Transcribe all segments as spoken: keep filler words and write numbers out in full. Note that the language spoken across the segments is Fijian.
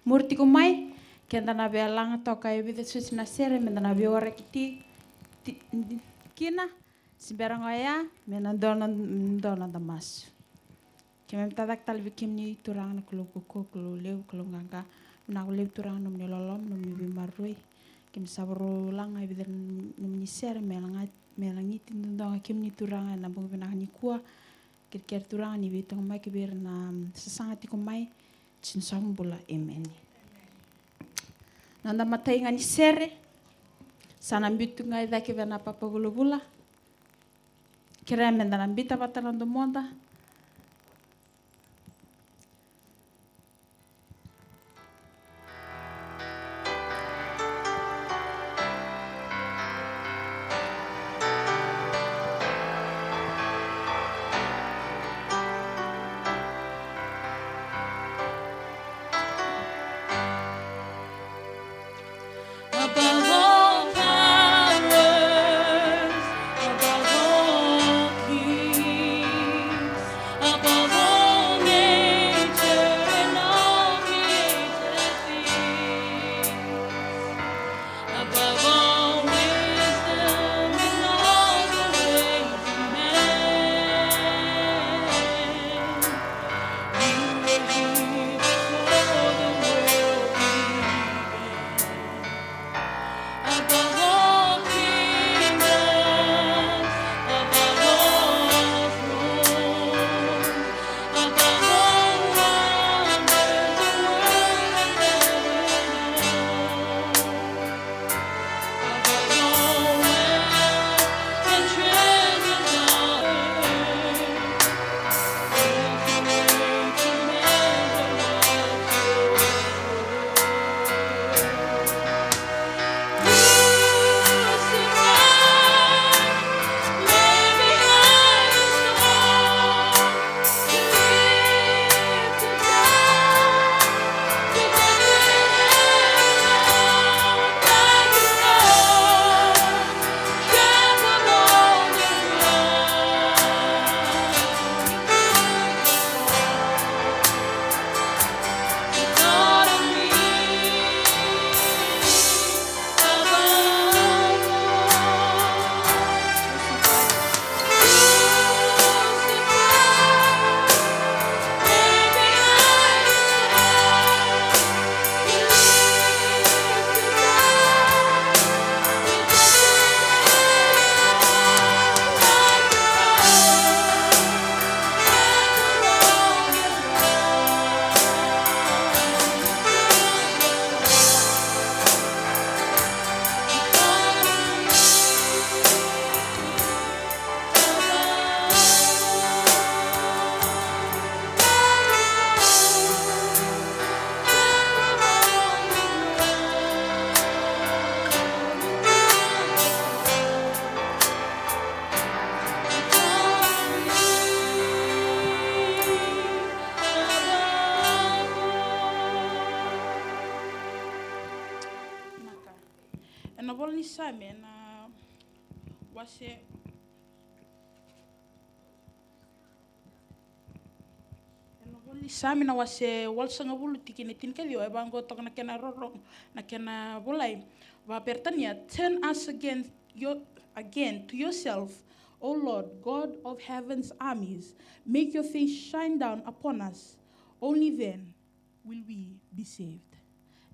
muri tiko mai, keda na veilaga toka e vica soti na sere, meda na veioraki ti, ti, kina, se bera ga oya, me na dua na, dua na da masu. Keimami tacake tale vei kemuni Turaga na Kalou kaukaua, Kalou levu, Kalou qaqa. Vinaka vakalevu Turaga nomuni loloma, nomuni veimaroroi. Keimami sa varau laga e vica na nomuni sere, me lagati, me lagiti duadua ga kemuni Turaga ena bogi vinaka nikua. Kerekere Turaga ni veitaqomaki vei ira na, mm, sasaga tiko mai. Jisu na iVakabula, emeni. Noda matai ga ni sere, sa na biu tu ga e cake vei na papavulavula. Kerea meda na bita vata na domoda. Above all powers, above all kings, above all nature and all created things, above all wisdom and all the ways of man, you were here before the world began. Above all kingdoms, above all thrones, above all wonders, the world and heaven and earth, above all wealth and treasures on earth, Ena vola ni Same, ena wase, ena vola ni Same na wase walusagavulu tikina e tinikaciwa, e vaqo toka na kena rorogo, na kena volai. Vakaperitania, turn us again, your, again to yourself, O Lord, God of heaven's armies, make your face shine down upon us. Only then will we be saved.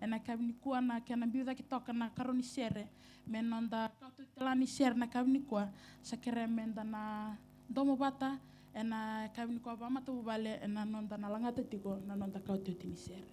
Ena yakavi nikua na kena biu cake toka na karua ni sere, me noda kawa tauti tale ga ni sere na yakavi nikua, sa kerea meda na domo vata, ena yakavi nikua vakamatavuvale, ena noda na lagata tiko na noda kawa tauti ni sere.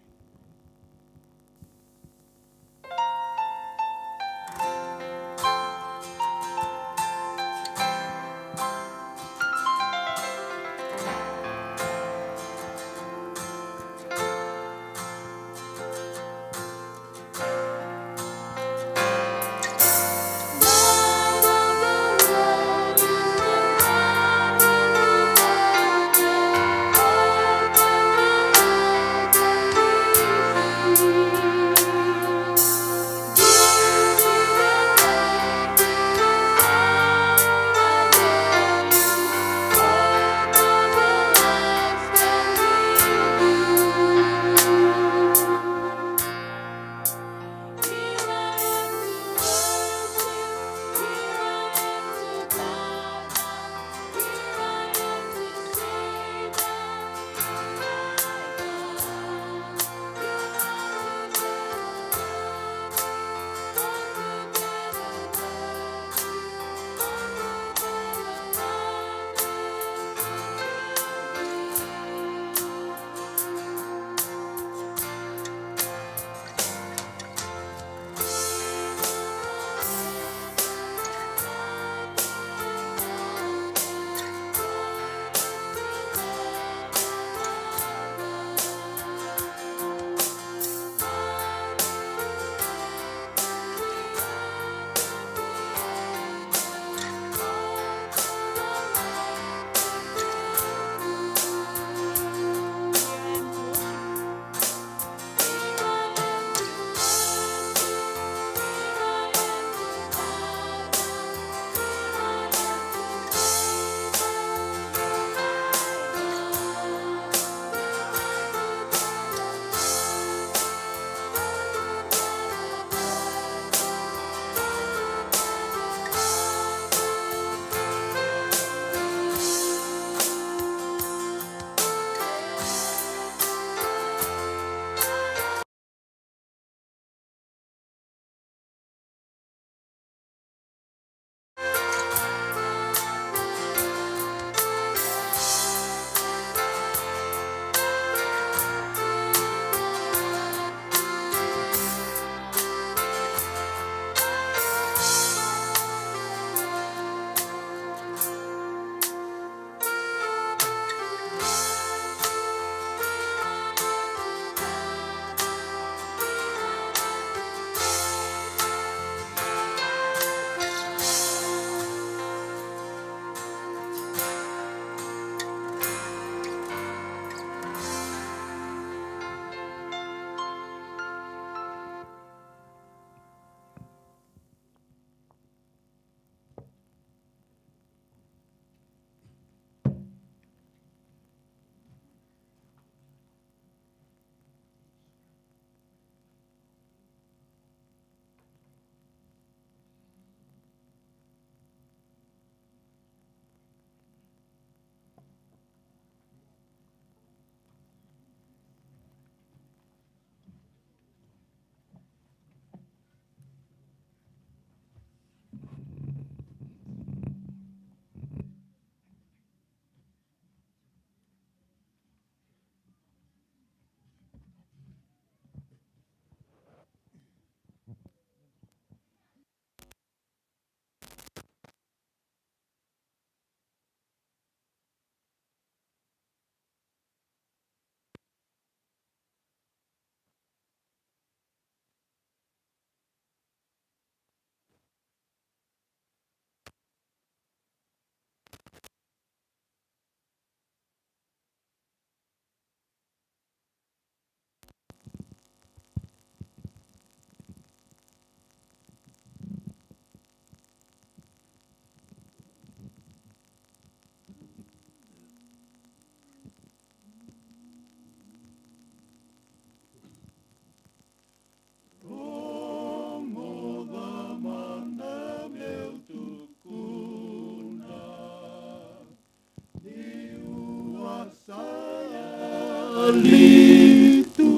Litu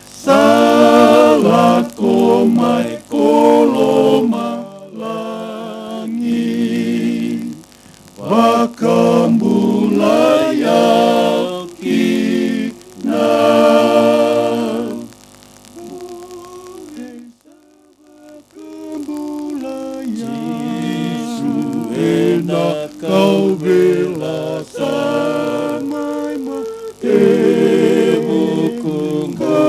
sa lako mai ko lomalagi, vakabulai au kina. Vakabulai au. Jisu ena kauveilatai mai, tevuku qo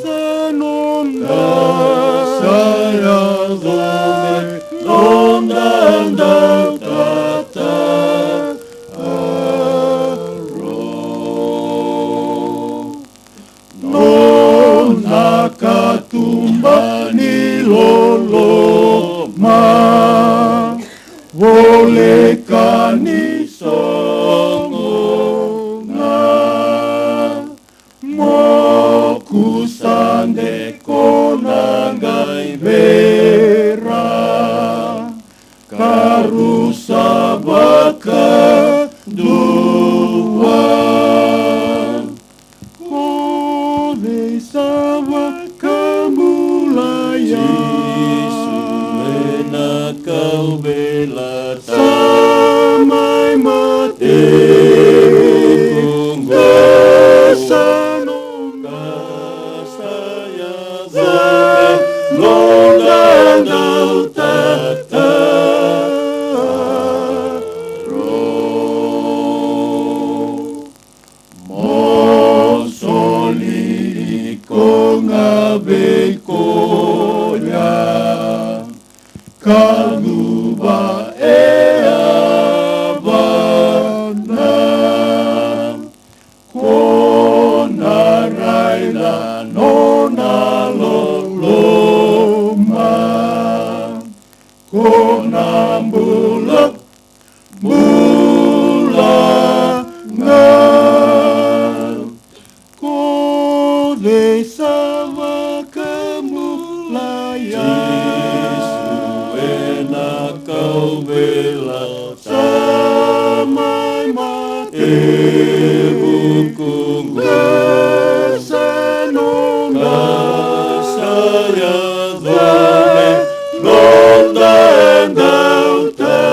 sa noda, sa yaco me noda dautataro. Nona katuba ni loloma, voleka ni soqo ga. Moku sa de ko na qai vera, ka rusa vakadua. Ko vei sa vakabulai au? Jisu ena kauveilatai mai, tevuku qo sa noda, sa yaco me noda dautataro. Mo soli iko ga vei koya, ka cuva e yavana. Ko na raica nona loloma, ko na bula, bula ga. Ko vei sa vakabulai au? Jisu ena kauveilatai mai, tevuku qo sa noda, sa yaco me noda dautataro.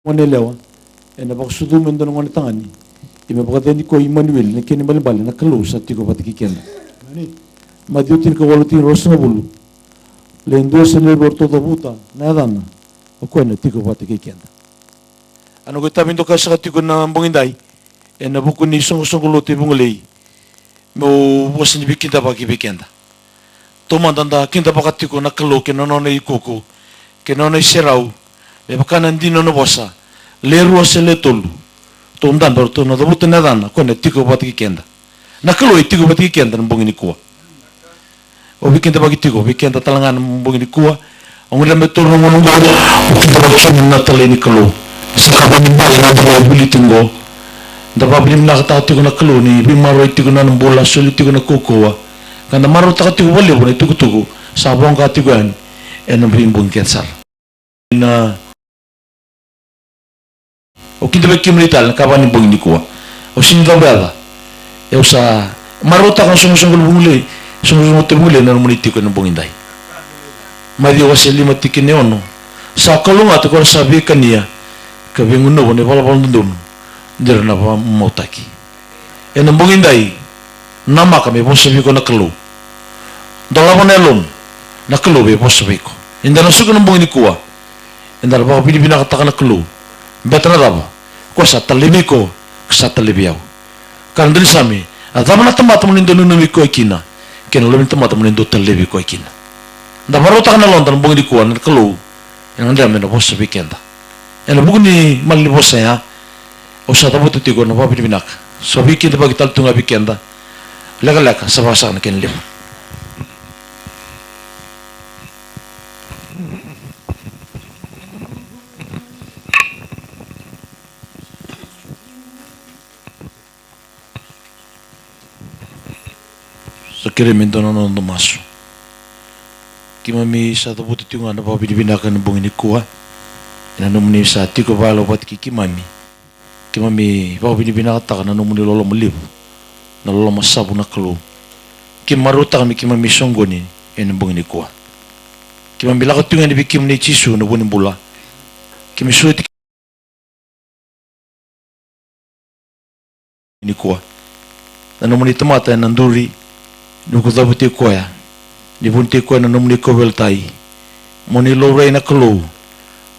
Gone yalewa, ena vakasucuma e dua na gone tagane, ia me vakacacani koya o Imanueli, na kena ibalebale na Kalou sa tiko vata kei keda. Maciu tinikawalu, tikina ruasagavulu. Le dua se lewe rua ratou cavuta na yacana, o koya na tiko vata kei keda. A noqu itavi dokai saka tiko na bogi edai, ena vuku ni soqosoqo lotu e Vugalei, meu vosa ni veikidavaki vei keda. Taumada da kidavaka tiko na Kalou kei na nona iukuuku, kei na nona iserau, me vaka na dina ni nona vosa. Le rua se le tolu, tou dabe, ratou na cavuta na yacana, o koya na tiko vata kei keda. Na Kalou e tiko vata kei keda na bogi nikua. Au veikidavaki tiko vei keda tale ga na bogi nikua. Au gadreva me taura na gauna oqo meu kidavaki kina na talai ni Kalou. Sa ka vakavinaka na noda vuli tiko oqo. Da vakavinavinakataka tiko na Kalou ni veimaroroi tiko na noda bula, soli tiko na kaukauwa, ka da marautaka tiko vakalevu na itukutuku sa voqa tiko yani ena veibogi kece sara. Na Au kidavaki kemuni tale na ka vaka ni bogi nikua. Au sega ni cava yaca. Au sa marautaka na soqosoqo Vugalei, soqosoqo Vugalei na nomuni tiko ena bogi edai. Maciu wase lima tikina e ono. Sa kalougata ko ira sa veikania ka veigauna na ivalavala dodonu, de ra na vakamautaki. Ena bogi edai, namaka me vosa vei iko na Kalou. Dolava na yalomu, na Kalou vei vosa vei iko. Eda na suka na bogi nikua, eda na vakavinavinakataka na Kalou. Beta na cava? Ko sa talevi iko, ko sa talevi au. Ka na dua ni same, a cava na tamata mo ni dau nanumi koya kina, kei na loma ni tamata mo ni dau talevi koya kina. Da vakarautaka na yaloda na bogi nikua na Kalou ena gadreva me na vosa vei keda. Ena vuku ni malanivosa ya, au sa cavuta tiko na vakavinavinaka. Sa veikidavaki tale tu ga vei keda. Lekaleka sa vakasaka na kena levu. Sa kerei me dua na noda masu. Keimami sa cavuta tiko ga na vakavinavinaka ena bogi nikua ena nomuni sa tiko vakayalo vata kei keimami. Keimami vakavinavinakataka na nomuni loloma levu, na loloma savu na Kalou. Keimami marautaka me keimami soqoni ena bogi nikua. Keimami lako tiko ga yani vei kemuni Jisu na vu ni bula. Keimami sureti nikua. Na nomuni tamata ena duri, ni vuku cavuti koya, ni vunitaki koya na nomuni kauveilatai. Mo ni laurai na Kalou,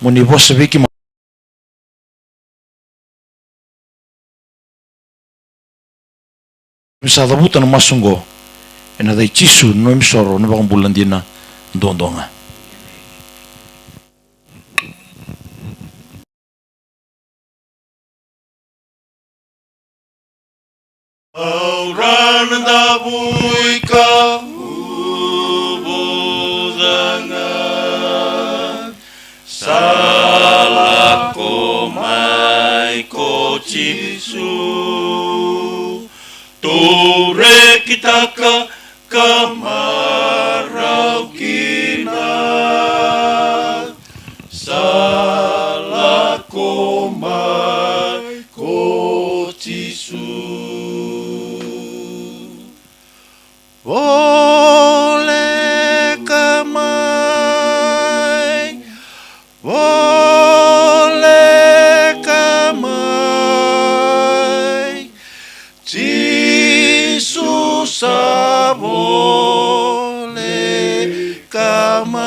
mo ni vosa vei keimami. Keimami sa cavuta na masu oqo ena yaca i Jisu na neimami isoro, na iVakabula dina duadua ga. Au ra na davui ka uvuca ga. Sa lako mai ko Jisu. Tou rekitaka ka marau kina. Sa lako mai ko Jisu. Voleka mai, voleka mai, Jisu sa voleka mai.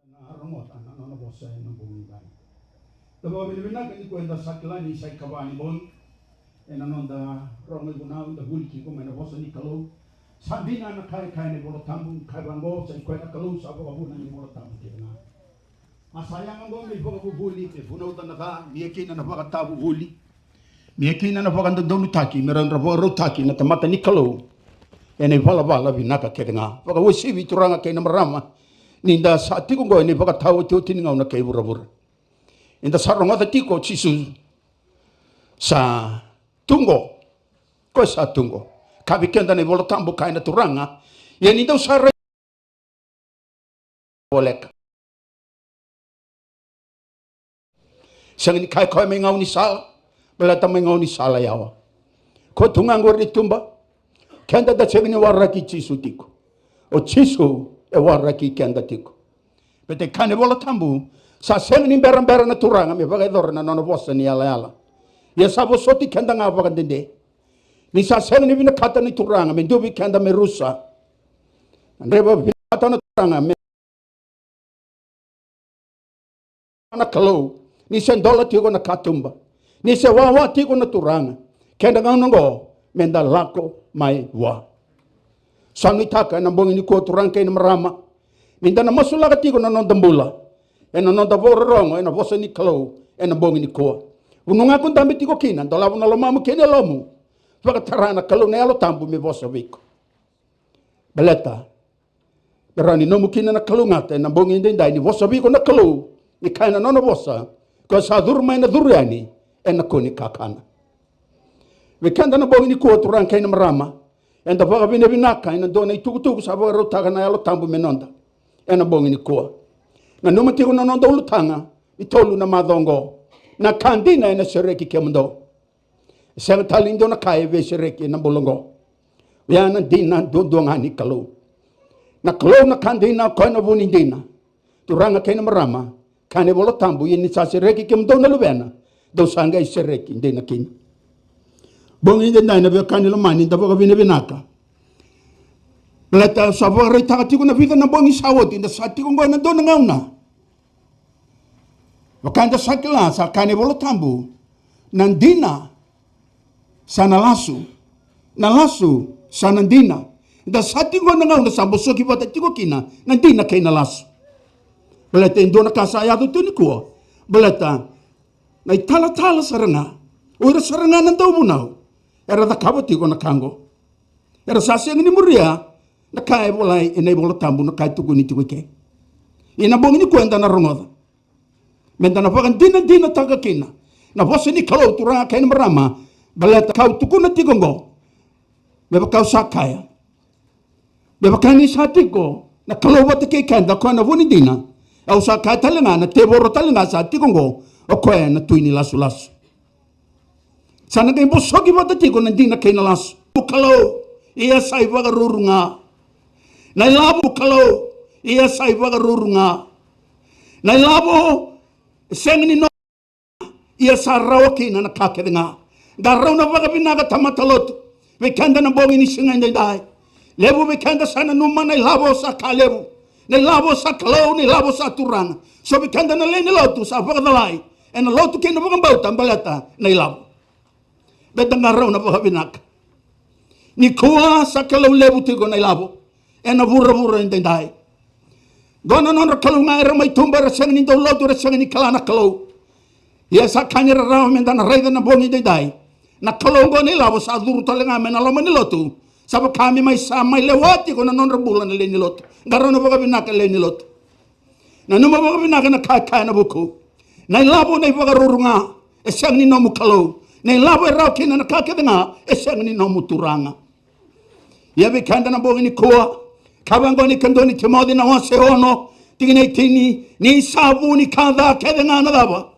Eda na rogota na nona vosa ena bogi nikua. Da vakavinavinaka nikua eda sa kila ni sa ikava ni bogi. Ena noda rogo ivunau, da vuli tiko mai na vosa ni Kalou. Sa dina na ka e kaya na iVola Tabu, kaya vaqo, sa i koya na Kalou sa vakavuna na iVola Tabu kece ga. A sa yaga oqo me ivakavuvuli, me vunauca na ca, me ia kina na vakatavuvuli, me ia kina na vakadodonutaki, me rawa ni ra vakarautaki na tamata ni Kalou ena ivalavala vinaka kece ga. Vakauasivi turaga kei na marama, ni da sa tiko oqo ena ivakataotioti ni gauna kei vuravura. Eda sa rogoca tiko o Jisu sa tu qo. Ko sa tu qo. Kaya vei keda na iVola Tabu, kaya na Turaga, ia ni dou sa rai voleka. Sega ni kaya koya mai gaunisala, baleta mai gaunisala yawa. Ko tu ga qori i tuba. Keda da sega ni waraki Jisu tiko. O Jisu e waraki keda tiko. Baleta e kaya na iVola Tabu, sa sega ni berabera na Turaga me vakayacora na nona vosa ni yalayala. Ia sa vosoti keda ga vakadede. Ni sa sega ni vinakata ni Turaga me dua vei keda me rusa. Na dreva vinakata na Turaga me na Kalou, ni se dola tiko na katuba, ni se wawa tiko na Turaga. Keda gauna oqo, meda lako mai vua. Sa nuitaka ena bogi nikua, turaga kei na marama, me da na masulaka tiko na noda bula ena noda vakarorogo ena vosa ni Kalou ena bogi nikua. Vanua ga ko dabe tiko kina, dolava na lomamu kei na yalomu. Vakatara na Kalou na Yalo Tabu me vosa vei iko. Baleta me rawa ni nomu kina na kalougata ena bogi edaidai ni vosa vei iko na Kalou, ni kaya na nona vosa, ko sa curu mai na curu yani ena kua ni kakana. Vei keda na bogi nikua, turaga kei na marama, eda vakavinavinaka ena dua na itukutuku sa vakarautaka na Yalo Tabu me noda ena bogi nikua. Nanuma tiko na noda ulutaga ni tolu na macawa oqo: Na ka dina ena sereki kemudou. E sega tale ni dua na ka e veisereki ena bula oqo. Oya na dina duadua ga ni Kalou. Na Kalou na ka dina, o koya na vu ni dina. Turaga kei na marama, kaya na iVola Tabu, ia ni sa sereki kemudou na luvena, dou sa qai sereki dina kina. Bogi edaidai na veiwekani lomani, da vakavinavinaka. Baleta sa vakaraitaka tiko na vica na bogi sa oti, da sa tiko oqo ena dua na gauna, vaka eda sa kila, sa kaya na iVola Tabu, na dina sa na lasu, na lasu sa na dina. Da sa tiko na gauna sa bosoki vata tiko kina na dina kei na lasu. Baleta e dua na ka sa yaco tu nikua. Baleta na italatala sara ga, o ira sara ga na dauvunau, era cakava tiko na ka oqo. Era sa sega ni muria na ka e volai ena iVola Tabu, na ka e tukuni tiko i ke. Ia na bogi nikua eda na rogoca, me da na vakadinadinataka kina na vosa ni Kalou, turaga kei na marama. Baleta kau tukuna tiko oqo, me vaka au sa kaya, me vaka ni sa tiko na Kalou vata kei keda, o koya na vu ni dina. Au sa kaya tale ga, na tevoro tale ga sa tiko oqo, o koya na tui ni lasulasu. Sa na qai bosoki vata tiko na dina kei na lasu. Kalou, ia sa ivakaruru ga. Na ilavo, Kalou, ia sa ivakaruru ga. Na ilavo e sega ni no, ia sa rawa kina na ka kece ga. Qarauna vakavinaka, tamata lotu, vei keda na bogi ni siga edaidai. Levu vei keda sa nanuma na ilavo sa ka levu. Na ilavo sa Kalou, na ilavo sa Turaga. So vei keda na lewe ni lotu sa vakacalai ena lotu kei na vakabauta baleta na ilavo. Baleta qarauna vakavinaka, nikua sa Kalou levu tiko na ilavo ena vuravura edaidai. Qo na nodra kalou ga era mai tuba, era sega ni dau lotu, era sega ni kila na Kalou. Ia sa ka ni rarawa me da na raica na bogi edaidai. Na kalou qo na ilavo sa curu tale ga mai na loma ni lotu. Sa vaka me mai, sa mai lewa tiko na nodra bula na lewe ni lotu. Qarauna vakavinaka, lewe ni lotu. Nanuma vakavinaka na ka e kaya na vuku. Na ilavo na ivakaruru ga, e sega ni nomu Kalou. Na ilavo e rawa kina na ka kece ga, e sega ni nomu Turaga. Ia vei keda na bogi nikua, ka vaqo ni kadua ni Timoci na wase ono, tikina e tini: Ni sa vu ni ka ca kece ga na cava?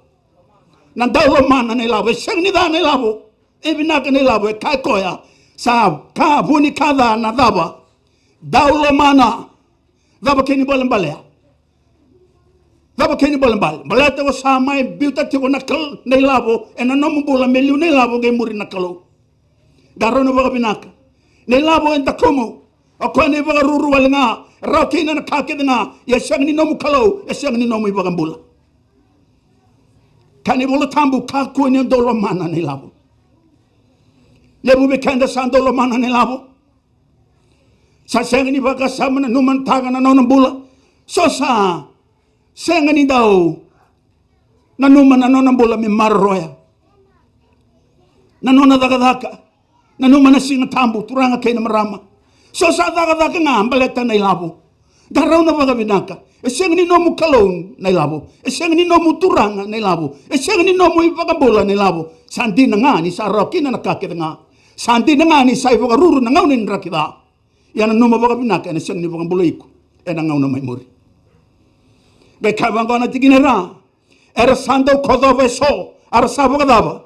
Na dau lomana na ilavo. E sega ni ca na ilavo. E vinaka na ilavo, e kaya koya. Sa ka vu ni ka ca na cava? Dau lomana. Cava kena ibalebale? Cava kena ibalebale? Baleta o sa mai biuta tiko na Kal-, na ilavo ena nomu bula, me liu na ilavo qai muri na Kalou. Qarauna vakavinaka. Na ilavo e dakumu. O koya na ivakaruru wale ga, rawa kina na ka kece ga, ia e sega ni nomu Kalou, e sega ni nomu iVakabula. Kaya na iVola Tabu, kakua ni o dau lomana na ilavo. Levu vei keda sa dau lomana na ilavo. Sa sega ni vakasama, nanuma, na taka na nona bula. So sa sega ni dau nanuma na nona bula me maroroya na nona cakacaka. Nanuma na Siga Tabu, turaga kei na marama. So sa cakacaka ga baleta na ilavo. Qarauna vakavinaka. E sega ni nomu Kalou na ilavo. E sega ni nomu Turaga na ilavo. E sega ni nomu iVakabula na ilavo. Sa dina ga ni sa rawa kina na ka kece ga. Sa dina ga ni sa ivakaruru na gauna ni draki ca. Ia nanuma vakavinaka, ena sega ni vakabulai iko ena gauna mai muri. Qai kaya vaqo na tikina e ra: Era sa dau kocova eso, a ra sa vakacava?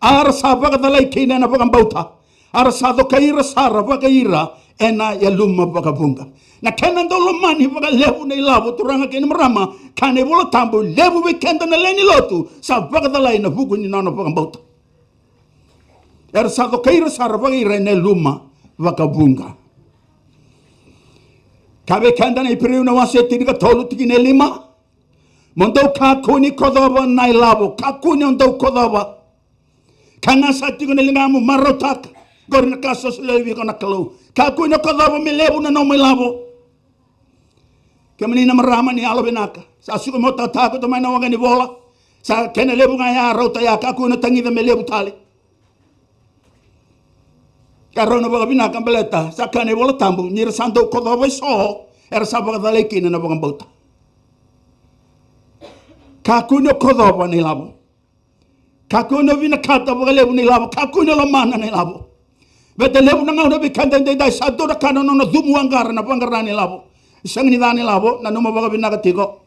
A ra sa vakacalai kina ena vakabauta, a ra sa cokai ira sara vakai ira ena yaluma vakavuqa. Na kena dau lomani vakalevu na ilavo, turaga kei na marama, kaya na iVola Tabu, levu vei keda na lewe ni lotu sa vakacalai ena vuku ni nona vakabauta. Era sa cokai ira sara vakai ira ena yaluma vakavuqa. Kaya vei keda na Iperiu na wase tinikatolu, tikina e lima: Mo dou kakua ni kocova na ilavo. Kakua ni o dou kocova. Ka ga sa tiko na ligamu, marautaka. Qori na ka sa solia vei iko na Kalou. Kakua ni o kocova me levu na nomu ilavo. Kemuni na marama ni yalo vinaka, sa suka mo tatako tu mai na waqa ni vola. Sa kena levu ga ya, rauta ya, kakua ni o tagica me levu tale. Ka rau na vakavinaka baleta sa kaya na iVola Tabu, ni ra sa dau kocova eso, era sa vakacalai kina na vakabauta. Kakua ni o kocova na ilavo. Kakua ni o vinakata vakalevu na ilavo. Kakua ni o lomana na ilavo. Veta levu na gauna vei keda edaidai sa dua na ka na nona cumu waqara na vaqara na ilavo. Sega ni ca na ilavo, nanuma vakavinaka tiko.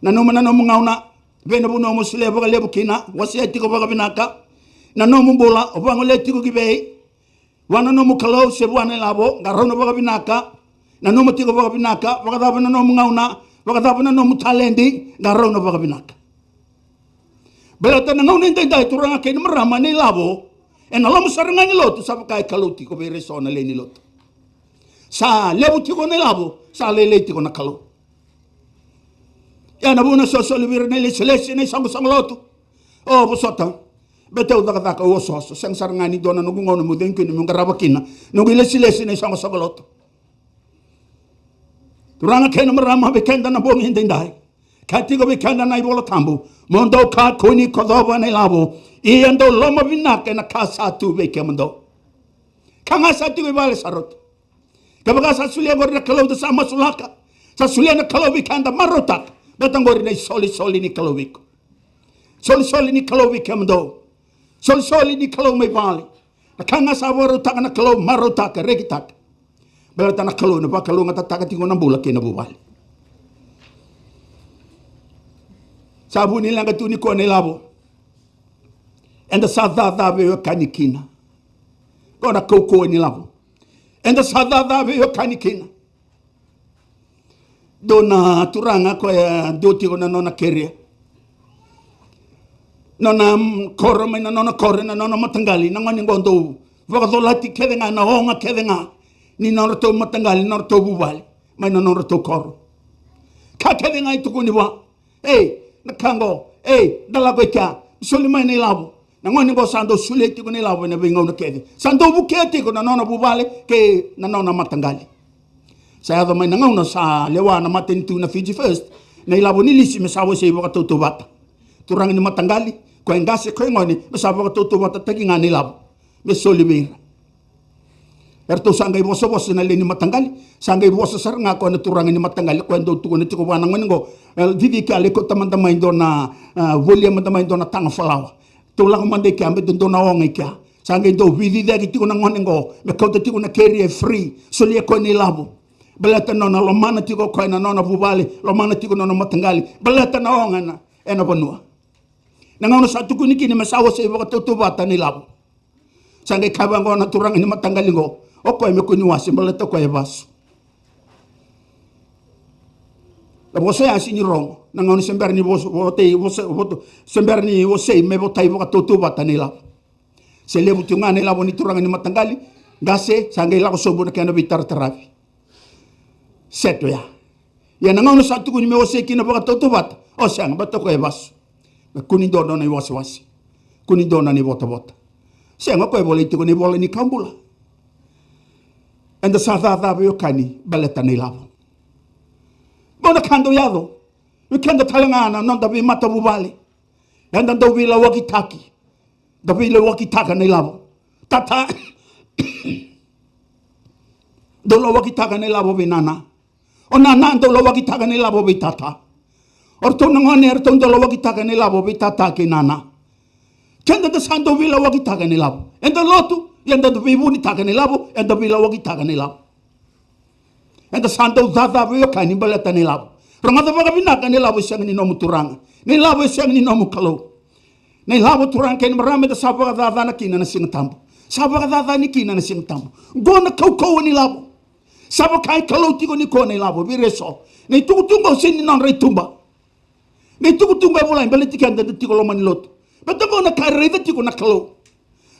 Nanuma na nomu gauna. Vei na vanua mo solia vakalevu kina, wasea tiko vakavinaka. Na nomu bula, o vagolea tiko ki vei? Vua na nomu Kalou se vua na ilavo? Qarauna vakavinaka. Nanuma tiko vakavinaka, vakacava na nomu gauna, vakacava na nomu taledi, qarauna vakavinaka. Baleta na gauna edaidai, turaga kei na marama, na ilavo ena loma sara ga ni lotu sa vaka e Kalou tiko vei ira eso na lewe ni lotu. Sa levu tiko na ilavo, sa lailai tiko na Kalou. Ia na vuna sa soli vei ira na ilesilesi na isoqosoqo lotu. O, vosota, bete au cakacaka, au osooso, sega sara ga ni dua na noqu gauna meu cegu kina meu qarava kina noqu ilesilesi na isoqosoqo lotu. Turaga kei na marama, vei keda na bogi edaidai, ka tiko vei keda na iVola Tabu, mo dou kakua ni kocova na ilavo, ia dou lomavinaka ena ka sa tu vei kemudou. Ka ga sa tiko i vale sa rauta. Kevaka sa solia qori na Kalou, da sa masulaka. Sa solia na Kalou vei keda, marautaka. Baleta qori na isolisoli ni Kalou vei iko. Solisoli ni Kalou vei kemudou. Solisoli ni Kalou mai vale. Na ka ga sa vakarautaka na Kalou, marautaka, rekitaka. Baleta na Kalou ena vakalougatataka tiko na bula kei na vuvale. Sa vu ni leqa tu nikua na ilavo. Eda sa caca veiwekani kina. Qo na kaukauwa ni lavo. Eda sa caca veiwekani kina. Dua na turaga koya dua tiko na nona keria, nona, mm, koro, mai na nona koro, na nona mataqali, na gone qo dau vakacolati kece ga na oga kece ga ni nodratou mataqali, nodratou vuvale, mai na nodratou koro. Ka kece ga e tukuni vua. Ei, na ka qo, ei, da lako i kea, soli mai na ilavo. Na gone qo sa dau solia tiko na ilavo ena veigauna kece. Sa dau vukea tiko na nona vuvale kei na nona mataqali. Sa yaco mai na gauna sa lewa na matanitu na Fiji First na ilavo ni lisi me sa wasei vakatautauvata. Turaga ni mataqali, koya e qase, koya e gone, me sa vakatautauvatataki ga na ilavo me soli vei ira. Eratou sa qai vosavosa na lewe ni mataqali, sa qai vosa sara ga koya na turaga ni mataqali, koya dau tukuna tiko vua na gone qo, e, cici kea, lai kauta mada mai dua na, e, volia mada mai dua na taga falawa. Tou lako mada i kea, me dodonu na oga i kea. Sa qai dau veiciciyaki tiko na gone qo me kauta tiko na keria e free, solia koya na ilavo. Baleta na nona lomana tiko koya na nona vuvale, lomana tiko na nona mataqali, baleta na oga ena, ena vanua. Na gauna sa tukuni kina me sa wasei vakatautauvata na ilavo, sa qai kaya vaqo na turaga ni mataqali qo, o koya me kua ni wase baleta o koya e vasu. Na vosa ya sega ni rogo. Na gauna se bera ni vosa, votei, vosa, voto, se bera ni wasei me votai vakatautauvata na ilavo, se levu tiko ga na ilavo ni turaga ni mataqali, qase, sa qai lako sobu na kena veitarataravi. Seto ya. Ia na gauna sa tukuni me wasei kina vakatautauvata, o sega, baleta o koya e vasu. Me kua ni dua na nona iwasewase, kua ni dua na nona ivotavota. Sega, o koya e volai tiko na ivola ni ka bula. Eda sa caca veiwekani baleta na ilavo. Qo na ka dau yaco vei keda tale ga na noda veimatavuvale. Eda dau veilawakitaki. Da veilawakitaka na ilavo. Tata dau lawakitaka na ilavo vei nana. O nana dau lawakitaka na ilavo vei tata. O ratou na gone, eratou dau lawakitaka na ilavo vei tata kei nana. Keda da sa dau veilawakitaka na ilavo. Eda lotu, ia eda veivunitaka na ilavo, eda veilawakitaka na ilavo. Eda sa dau caca veiwekani baleta na ilavo. Rogoca vakavinaka, na ilavo e sega ni nomu turaga. Na ilavo e sega ni nomu Kalou. Na ilavo, turaga kei na marama, eda sa vakacacana kina na Siga Tabu. Sa vakacacani kina na Siga Tabu. Qo na kaukauwa ni lavo. Sa vaka e Kalou tiko nikua na ilavo vei ira eso. Na itukutuku qo sega ni nodra i tuba. Na itukutuku e volai baleti keda da tiko loma ni lotu. Baleta qo na ka e raica tiko na Kalou.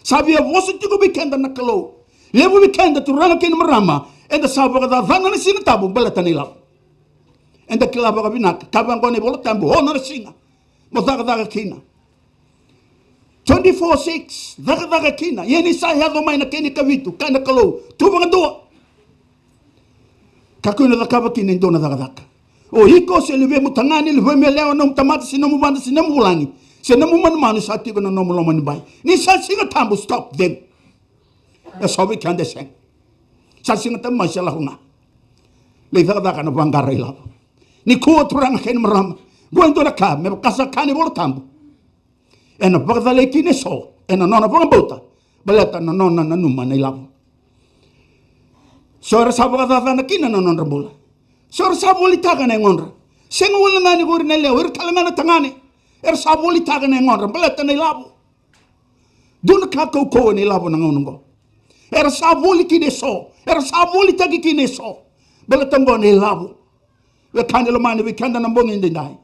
Sa via vosa tiko vei keda na Kalou. Levu vei keda, turaga kei na marama, eda sa vakacacana na Siga Tabu baleta na ilavo. Eda kila vakavinaka, kaya vaqo na iVola Tabu, ono na siga mo cakacaka kina. twenty-four six, cakacaka kina. Ia ni sa yaco mai na kena ikavitu, kaya na Kalou, tu vakadua. Kakua ni cakava kina e dua na cakacaka. O iko se luvemu tagane, luvemu yalewa, nomu tamata se nomu vada se nomu vulagi, se nomu manumanu sa tiko na nomu loma ni bai. Ni sa Siga Tabu, stop then. E so vei keda e sega. Sa Siga Tabu mai se lako ga. Lai cakacaka na vaqara ilavo. Nikua turaga kei na marama, qo e dua na ka me vaka sa kaya na iVola Tabu. Ena vakacalai kina eso ena nona vakabauta, baleta na nona nanuma na ilavo. So era sa vakacacana kina na nodra bula. So era sa volitaka na yagodra. Sega wale ga ni qori na yalewa, ira tale ga na tagane era sa volitaka na yagodra baleta na ilavo. Dua na ka kaukauwa na ilavo na gauna oqo. Era sa voli kina eso, era sa volitaki kina eso, baleta oqo na ilavo. Wekaqu lomani, vei keda na bogi edaidai,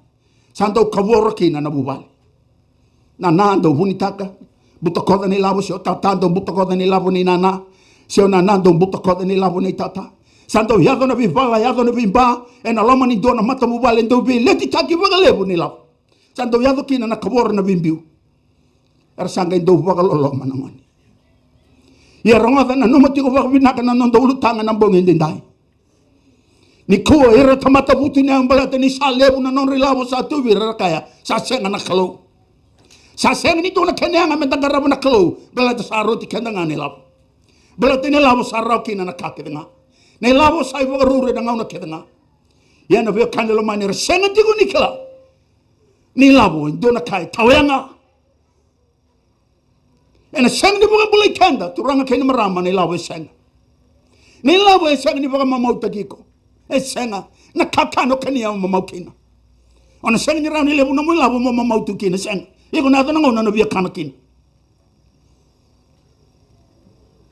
sa dau kavoro kina na vuvale. Nana dau vunitaka, butakoca na ilavo, se o tata dau butakoca na ilavo nei nana, se o nana dau butakoca na ilavo nei tata. Sa dau yaco na veivala, yaco na veiba ena loma ni dua na matavuvale, dau veiletitaki vakalevu na ilavo. Sa dau yaco kina na kavoro, na veibiu. Era sa qai dau vakaloloma na gone. Ia rogoca, nanuma tiko vakavinaka na noda ulutaga na bogi edaidai. Nikua ira tamata vutuniyau baleta ni sa levu na nodra ilavo sa tu vei ira, era kaya sa sega na Kalou. Sa sega ni dua na kena yaga meda qarava na Kalou, baleta sa rauti keda ga na ilavo. Baleta na ilavo sa rawa kina na ka kece ga. Na ilavo sa ivakaruru ena gauna kece ga. Ia na veiwekani lomani, era sega tiko ni kila ni ilavo e dua na ka e tawayaga. Ena sega ni vakabulai keda, turaga kei na marama, na ilavo e sega. Na ilavo e sega ni vakamamautaki iko. E sega. Na kakana o kania o mamau kina. O na sega ni rawa ni levu nomu ilavo mo mamau tu kina, sega. Iko na yaco na gauna o na via kana kina.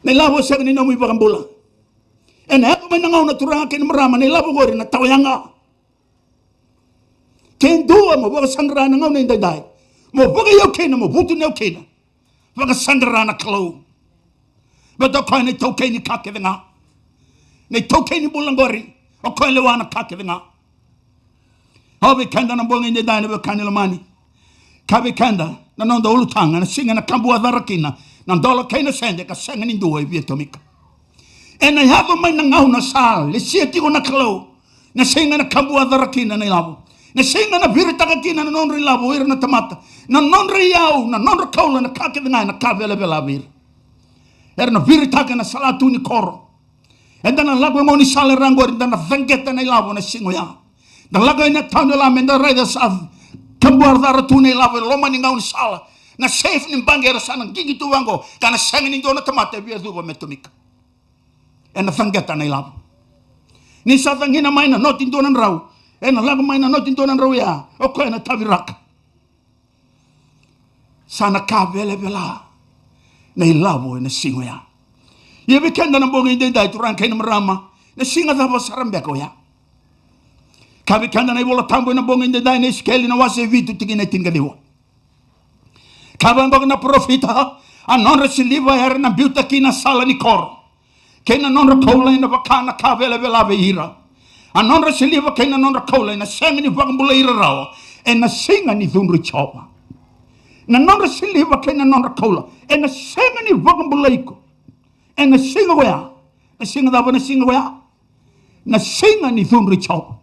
Na ilavo e sega ni nomu ivakabula. Ena yaco mai na gauna, turaga kei na marama, na ilavo qori na tawayaga. Ke dua mo vakasaqara na gauna edaidai, mo vakaiyau kina, mo vutuniyau kina, vakasaqara na Kalou. Baleta o koya na itaukei ni ka kece ga. Na itaukei ni bula qori, o koya e lewa na ka kece ga. Au vei keda na bogi edaidai, na veiwekani lomani, ka vei keda na noda ulutaga, na siga ena kabuacara kina na dola kei na sede, ka sega ni dua e via tomika. Ena yaco mai na gauna sa lesia tiko na Kalou, na siga ena kabuacara kina na ilavo, na siga ena viritaka kina na nodra ilavo o ira na tamata, na nodra iyau, na nodra koula, na ka kece ga ena ka velavela vei ira. Era na viritaka ena salatu ni koro. Eda na lako e gaunisala, era qori, da na caqeta na ilavo na siga oya. Da lako ena tau ni lama, eda raica sa kabuacara tu na ilavo e loma ni gaunisala, na safe ni baqe era sa na qiqi tu vaqo, ka na sega ni dua na tamata e via cuva me tomika. Ena caqeta na ilavo. Ni sa cagina mai na noti dua na drau, ena lako mai na noti dua na drau ya, o koya ena taviraka. Sa na ka velavela na ilavo ena siga oya. Ia vei keda na bogi edaidai, turaga kei na marama, na siga cava sara beka oya? Ka vei keda na iVola Tabu ena bogi edaidai, na Isikeli na wase e vitu, tikina e tinikaciwa. Ka vaqo na parofita: A nodra siliva era na biuta kina sala ni koro, kei na nodra koula ena vaka na ka velavela vei ira. A nodra siliva kei na nodra koula ena sega ni vakabulai ira rawa ena siga ni cudru i Jiova. Na nodra siliva kei na nodra koula ena sega ni vakabulai iko ena siga oya. Na siga cava na siga oya? Na siga ni cudru i Jiova.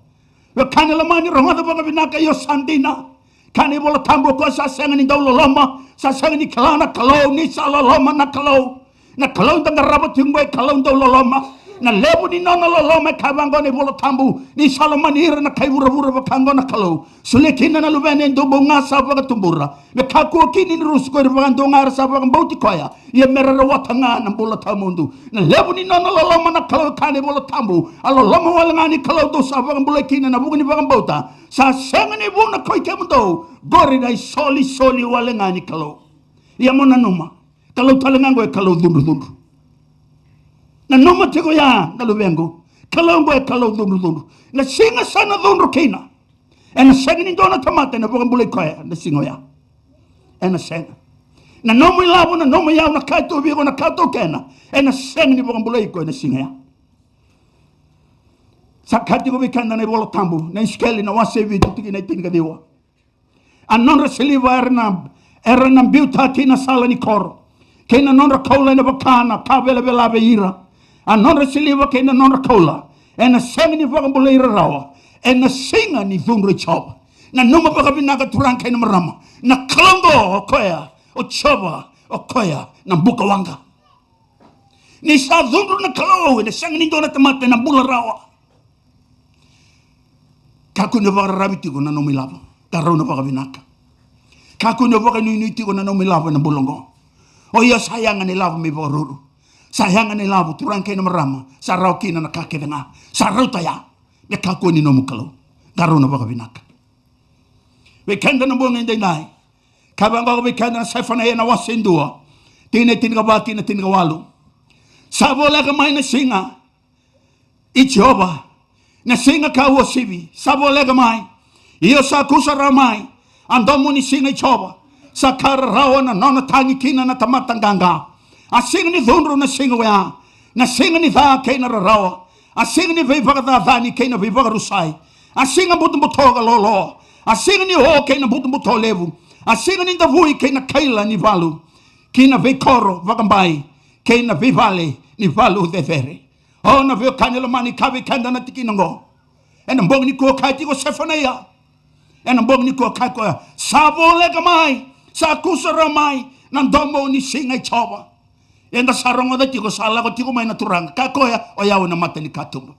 Wekaqu lomani, rogoca vakavinaka, io sa dina. Kaya na iVola Tabu, o koya sa sega ni dau loloma, sa sega ni kila na Kalou, ni sa loloma na Kalou. Na Kalou da qarava tiko oqo e Kalou dau loloma. Na levu ni nona loloma, e kaya vaqo na iVola Tabu, ni sa lomani ira na kai vuravura vaka oqo na Kalou. Solia kina na Luvena e dua bau ga sa vakatubura, me kakua kina ni rusa ko ira vakadua ga era sa vakabauti koya, ia me ra rawata ga na bula tawamudu. Na levu ni nona loloma na Kalou, e kaya na iVola Tabu, a loloma wale ga ni Kalou dou sa vakabulai kina ena vuku ni vakabauta. Sa sega ni vuna koi kemudou, qori na isolisoli wale ga ni Kalou. Ia mo nanuma, Kalou tale ga oqo e Kalou cudrucudru. Nanuma tiko ya na luvequ, Kalou oqo e Kalou cudrucudru. Na siga sa na cudru kina, ena sega ni dua na tamata ena vakabulai koya na siga oya. Ena sega. Na nomu ilavo, na nomu iyau, na ka e tauvi iko, na ka taukena, ena sega ni vakabulai iko ena siga oya. Sa kaya tiko vei keda na iVola Tabu, na Isikeli na wase e vitu, tikina e tinikaciwa: A nodra siliva era na, era na biutaki na sala ni koro kei na nodra koula ena vaka na ka velavela vei ira. A nodra siliva kei na nodra koula ena sega ni vakabulai ira rawa ena siga ni cudru i Jiova. Nanuma vakavinaka turaga kei na marama, na Kalou oqo o koya o Jiova, o koya na buka waqa. Ni sa cudru na Kalou, ena sega ni dua na tamata ena bula rawa. Kakua ni vakararavi tiko na nomu ilavo, qarauna vakavinaka. Kakua ni vakanuinui tiko na nomu ilavo ena bula oqo. O ia sa yaga na ilavo me vakaruru. Sa yaga na ilavo turaga kei na marama, sa rawa kina na ka kece ga. Sa rauta ya. Me kakua ni nomu Kalou, qarauna vakavinaka. Vei keda na bogi edaidai, ka vaqoka vei keda na Sefanaia na wase e dua, tikina e tinikava kina tinikawalu. Sa voleka mai na siga i Jiova, na siga ka uasivi sa voleka mai. Io sa kusarawa mai a domo ni siga i Jiova, sa ka rarawa na nona tagi kina na tamata qaqa. A siga ni cudru na siga oya, na siga ni ca kei na rarawa, a siga ni veivakacacani kei na veivakarusai, a siga butobuto ka loloa, a siga ni o kei na butobuto levu, a siga ni davui kei na kaila ni valu, ki na veikoro vakabai kei na veivale ni valu cecere. O na veiwekani lomani, ka vei keda na tikina oqo. Ena bogi nikua kaya tiko Sefanaia, ena bogi nikua kaya koya, sa voleka mai, sa kusarawa mai na domo ni siga i Jiova. Eda sa rogoca tiko sa lako tiko mai na Turaga, kaya koya, o yau ena mata ni katuba.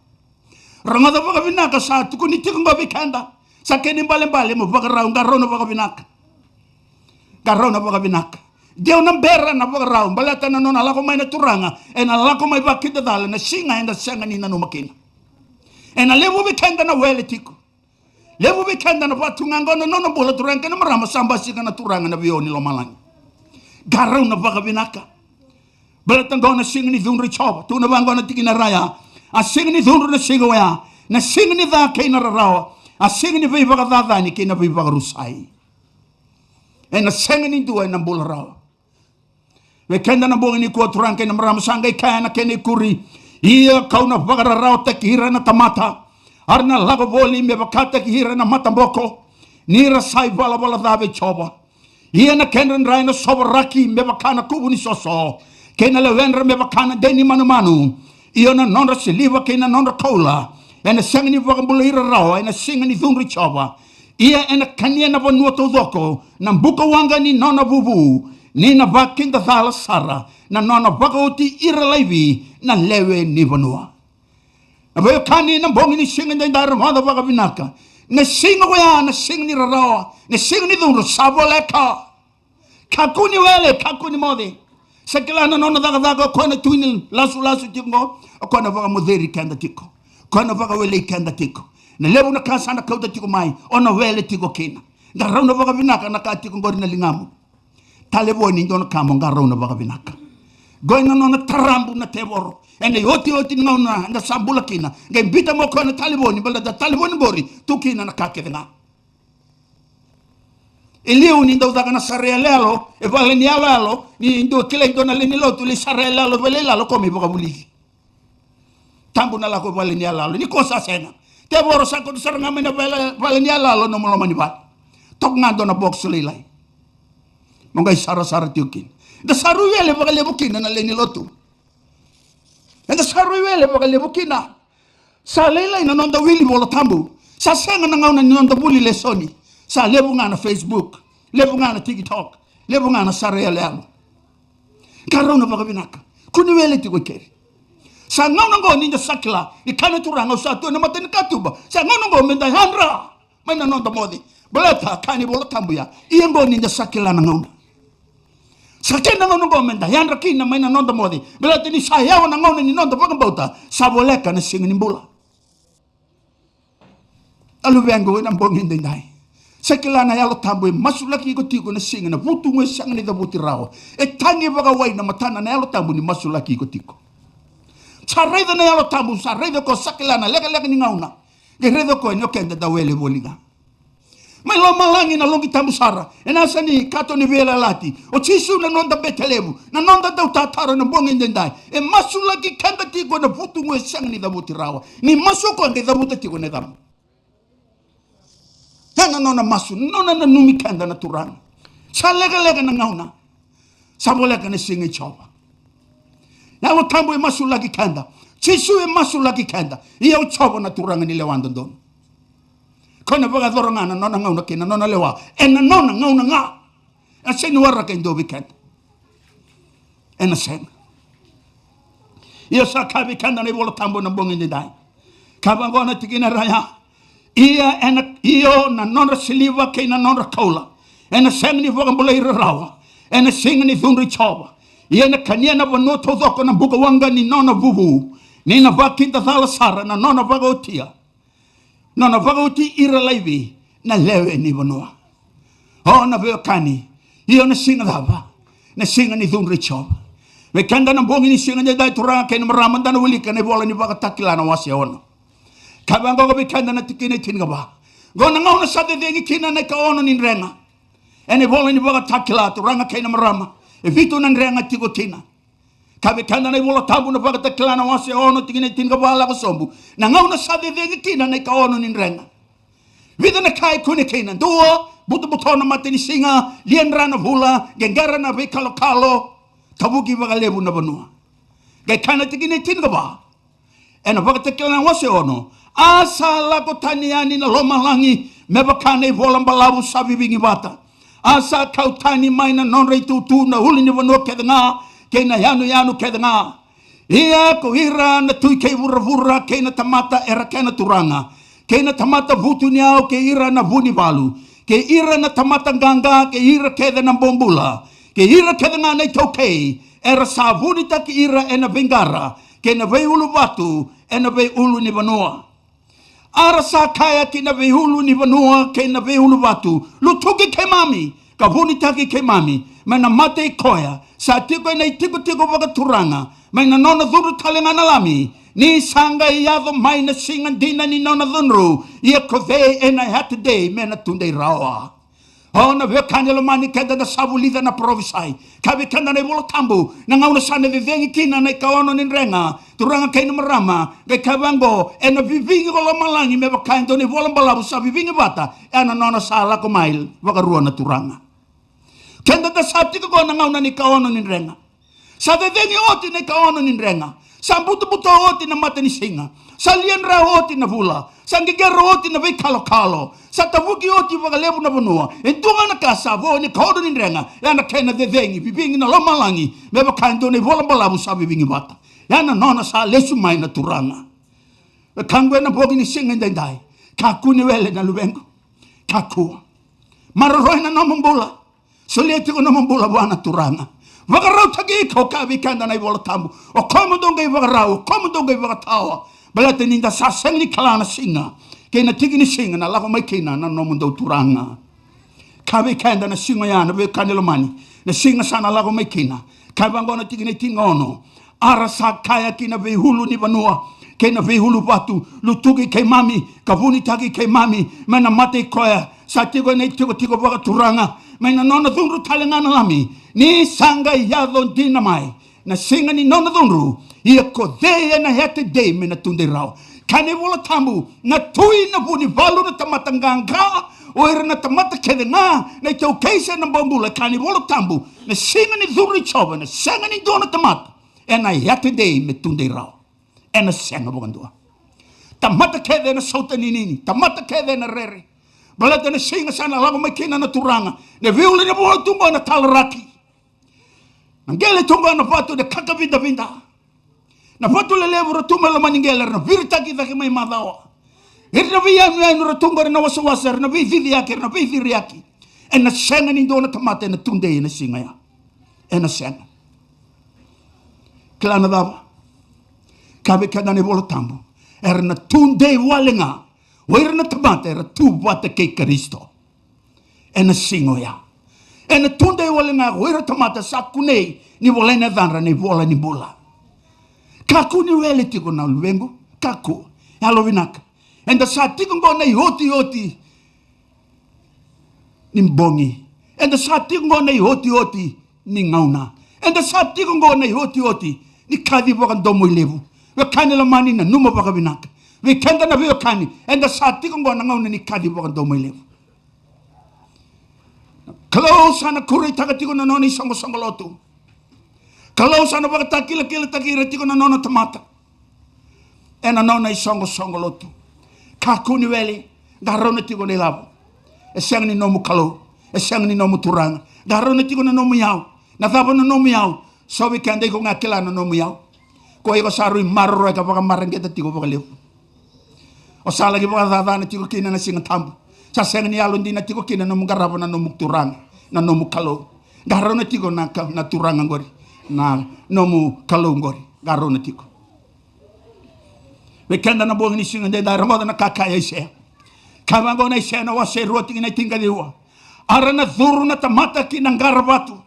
Rogoca vakavinaka, sa tukuni tiko oqo vei keda. Sa kena ibalebale mo vakarau, qarauna vakavinaka. Qarauna vakavinaka. Deu na bera na vakarau, baleta na nona lako mai na Turaga, ena lako mai vakidacala na siga eda sega ni nanuma kina. Ena levu vei keda na wele tiko. Levu vei keda na vatu ga oqo na nona bula turaga kei na marama, sa basika na Turaga na vio ni lomalagi. Qarauna vakavinaka. Baleta oqo na siga ni cudru i Jiova, tukuna vaqo na tikina raya. A siga ni cudru na siga oya, na siga ni ca kei na rarawa, a siga ni veivakacacani kei na veivakarusai. Ena sega ni dua ena bula rawa. Vei keda na bogi nikua turaga kei na marama, sa qai kaya na kena ikuri, ia kau na vakararawataki ira na tamata, a ra na lako voli me vakataki ira na mataboko, ni ra sa ivalavala ca vei Jiova. Ia na kedra dra ena sovaraki me vaka na kuvu ni soso, kei na lewe dra me vaka na de ni manumanu. Io na nodra siliva kei na nodra koula ena sega ni vakabulai ira rawa ena siga ni cudru i Jiova. Ia ena kania na vanua taucoko na buka waqa ni nona vuvu, ni na vakidacala sara na nona vakaoti ira laivi na lewe ni vanua. Na veiwekani, na bogi ni siga edaidai, rogoca vakavinaka. Na siga oya na siga ni rarawa, na siga ni cudru sa voleka. Kakua ni wele, kakua ni moce. Sa kila na nona cakacaka, o koya na tui ni lasulasu tiko oqo, o koya na vakamoceri keda tiko, o koya na vakawelei keda tiko. Na levu na ka sa na kauta tiko mai, o na wele tiko kina. Qarauna vakavinaka na ka tiko oqori na ligamu. Talevoni e dua na ka mo qarauna vakavinaka. Qo e na nona tarabu na tevoro. Ena iotioti ni gauna eda sa bula kina, qai biuta mai o koya na talevoni, baleta na talevoni qori tu kina na ka kece ga. E liu ni dau caka na sara yaloyalo e vale ni yaloyalo, ni dua kilai dua na lewe ni lotu lai sara yaloyalo e vale ni yaloyalo, o koya me vakavulici. Tabu na lako e vale ni yaloyalo, nikua sa sega. Tevoro sa kauta sara ga mai na vale, vale ni yaloyalo nomu loma ni vale. Toka ga dua na box lailai mo qai sarasara tiko kina. Da sa rui wele vakalevu kina na lewe ni lotu. Eda sa rui wele vakalevu kina. Sa lailai na noda wili Vola Tabu. Sa sega na gauna ni noda vuli lesoni. Sa levu ga na Facebook, levu ga na TikTok, levu ga na sara yaloyalo. Qarauna vakavinaka. Kua ni wele tiko i keri. Sa gauna oqo ni da sa kila ni kaya na Turaga, au sa tu ena mata ni katuba. Sa gauna oqo me da yadra mai na noda moce. Baleta kaya na iVola Tabu ya, ia oqo ni da sa kila na gauna. Sa kena gauna oqo me da yadra kina mai na noda moce. Baleta ni sa yawa na gauna ni noda vakabauta, sa voleka na siga ni bula. Na luvequ, ena bogi edaidai, sa kila na Yalo Tabu e masulaki iko tiko na siga, na vutugu e sega ni cavuti rawa. E tagi vakawai na matana na Yalo Tabu ni masulaki iko tiko. Sa raica na Yalo Tabu, sa raica o koya, sa kila na lekaleka ni gauna. Qai raica o koya ni o keda da wele voli ga. Mai lomalagi na loqi tabu sara, ena yasa ni kato ni veiyalayalati, o Jisu na noda bete levu, na noda dautataro ena bogi edaidai. E masulaki keda tiko ena vutugu e sega ni cavuti rawa. Ni masu o koya, qai cavuta tiko na yacamu. Ena nona masu, nona nanumi keda na Turaga. Sa lekaleka na gauna. Sa voleka na siga i Jiova. Yalo Tabu e masulaki keda. Jisu e masulaki keda. Ia o Jiova na Turaga ni lewa dodonu. Ko na vakayacora ga na nona gauna kei na nona lewa ena nona gauna ga. E sega ni waraka e dua vei keda. Ena sega. Ia sa kaya vei keda na iVola Tabu ena bogi edaidai. Ka vaqo na tikina raya. Ia ena, io na nodra siliva kei na nodra koula ena sega ni vakabulai ira rawa ena siga ni cudru i Jiova. Ia ena kania na vanua taucoko na buka waqa ni nona vuvu, ni na vakidacala sara na nona vakaotia, nona vakaoti ira laivi na lewe ni vanua. O na veiwekani, io na siga cava? Na siga ni cudru i Jiova. Vei keda na bogi ni siga edaidai, turaga kei na marama, da na wilika na ivola ni Vakatakila na wase ono. Ka vaqo vei keda na tikina e tinikava. Qo na gauna sa cecegi kina na ikaono ni drega. Ena ivola ni Vakatakila, turaga kei na marama, e vitu na drega tiko kina. Ka vei keda na iVola Tabu na Vakatakila na wase ono, tikina e tinikava lako sobu. Na gauna sa cecegi kina na ikaono ni drega. Vica na ka e kune kina. Dua, butobuto na matanisiga, lia dra na vula, qeqera na veikalokalo, tavuki vakalevu na vanua. Qai kaya na tikina e tinikava. Ena Vakatakila na wase ono. A sa lako tani yani na lomalagi me vaka na ivola balavu sa vivigi vata. A sa kau tani mai na nodra itutu na ulunivanua kece ga kei na yanuyanu kece ga. Ia ko ira na tui kei vuravura kei na tamata era kena turaga, kei na tamata vutuniyau, kei ira na vunivalu, kei ira na tamata qaqa, kei ira kece na bobula, kei ira kece ga na itaukei, era sa vunitaki ira ena veiqara kei na veiuluvatu ena veiulunivanua. A ra sa kaya ki na veiulunivanua kei na veiuluvatu, lutuki keimami ka vunitaki keimami mai na mata i koya sa tiko ena itikotiko vakaturaga, mai na nona cudru tale ga na Lami, ni sa qai yaco mai na siga dina ni nona cudru. Ia ko cei ena yatedei me na tudei rawa? O na veiwekani lomani, keda da sa vulica na parofisai. Ka vei keda na iVola Tabu, na gauna sa na cecegi kina na ikaono ni drega, turaga kei na marama, qai kaya vaqo, ena vivigi ko lomalagi me vaka e dua na ivola balavu sa vivigi vata, ena nona sa lako mai vakarua na Turaga. Keda da sa tiko qo na gauna ni ikaono ni drega. Sa cecegi oti na ikaono ni drega. Sa butobuto oti na matanisiga. Sa lia dra oti na vula. Sa qeqera oti na veikalokalo. Sa tavuki oti vakalevu na vanua. E dua ga na ka sa vo ni ikaono ni drega, ya na kena cecegi, vivigi na lomalagi me vaka e dua na ivola balavu sa vivigi vata. Ya na nona sa lesu mai na Turaga. Wekaqu, ena bogi ni siga edaidai, kakua ni wele na luvequ. Kakua. Maroroi na nomu bula. Solia tiko na nomu bula vua na Turaga. Vakarautaki iko, ka vei keda na iVola Tabu. O koya mo dou qai vakarau, o koya mo dou qai vakatawa. Baleta ni da sa sega ni kila na siga kei na tiki ni siga na lako mai kina na nomudou Turaga. Ka vei keda na siga oya, na veiwekani lomani, na siga sa na lako mai kina. Ka vaqo na tikina e tinikaono. A ra sa kaya ki na veiulunivanua kei na veiuluvatu, lutuki keimami ka vunitaki keimami mai na mata i koya sa tiko ena itikotiko vakaturaga, mai na nona cudru tale ga na Lami, ni sa qai yaco dina mai na siga ni nona cudru. Ia ko cei ena yatedei me na tudei rawa? Kaya na iVola Tabu, na tui, na vunivalu, na tamata qaqa, o ira na tamata kece ga, na itaukei se na bobula. Kaya na iVola Tabu, na siga ni cudru i Jiova, na sega ni dua na tamata ena yatedei me tudei rawa. Ena sega vakadua. Tamata kece ena sautaninini, tamata kece ena rere. Baleta na siga sa na lako mai kina na Turaga, na veiulunivanua tu qo ena talaraki. Na qele tu qo ena vatu ena kakavidavida. Na vatu lelevu era tu mai loma ni qele era na viritaki cake mai macawa. Era na veiyanuyanu era tu qo era na wasawasa, era na veiciciyaki, era na veiciriyaki. Ena sega ni dua na tamata ena tudei ena siga ya. Ena sega. Kila na cava? Ka vei keda na iVola Tabu, era na tudei wale ga o ira na tamata era tu vata kei Karisito. Ena siga oya. Ena tudei wale ga o ira tamata sa kunei ni volai na yacadra na ivola ni bula. Kakua ni wele tiko na luvequ, kakua. Yalovinaka. Eda sa tiko qo na iotioti ni bogi. Eda sa tiko qo na iotioti ni gauna. Eda sa tiko qo na iotioti ni kaci vakadomoilevu. Wekani lomani, nanuma vakavinaka. Vei keda na veiwekani, eda sa tiko qo na gauna ni kaci vakadomoilevu. Kalou sa na kureitaka tiko na nona isoqosoqo lotu. Kalou sa na vakatakilakilataki ira tiko na nona tamata ena nona isoqosoqo lotu. Kakua ni wele, qarauna tiko na ilavo. E sega ni nomu Kalou, e sega ni nomu Turaga. Qarauna tiko na nomu iyau. Na cava na nomu iyau? So vei keda iko ga kila na nomu iyau. Ko iko sa rui maroroya ka vakamareqeta tiko vakalevu. O sa laki vakacacana tiko kina na Siga Tabu. Sa sega ni yalodina tiko kina na nomu qarava na nomu Turaga, na nomu Kalou. Qarauna tiko na ka, na Turaga qori, na nomu Kalou qori. Qarauna tiko. Vei keda na bogi ni siga edaidai, rogoca na ka kaya Aisea. Ka vaqo na Aisea na wase e rua tikina e tinikaciwa. A ra na curu na tamata ki na qaravatu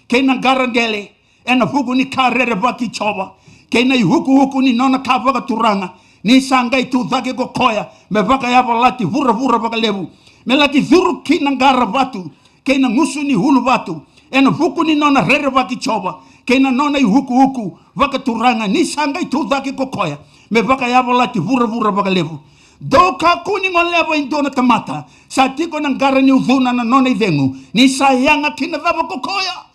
kei na qaraqele ena vuku ni ka rerevaki Jiova, kei na iukuuku ni nona ka vakaturaga, ni sa qai tu cake ko koya me vakayavalati vuravura vakalevu, me laki curu ki na qaravatu kei na gusu ni uluvatu, ena vuku ni nona rerevaki Jiova, kei na nona iukuuku vakaturaga, ni sa qai tu cake ko koya me vakayavalati vuravura vakalevu. Dou kakua ni goleva e dua na tamata sa tiko na qara ni ucuna na nona icegu, ni sa yaga ki na cava ko koya.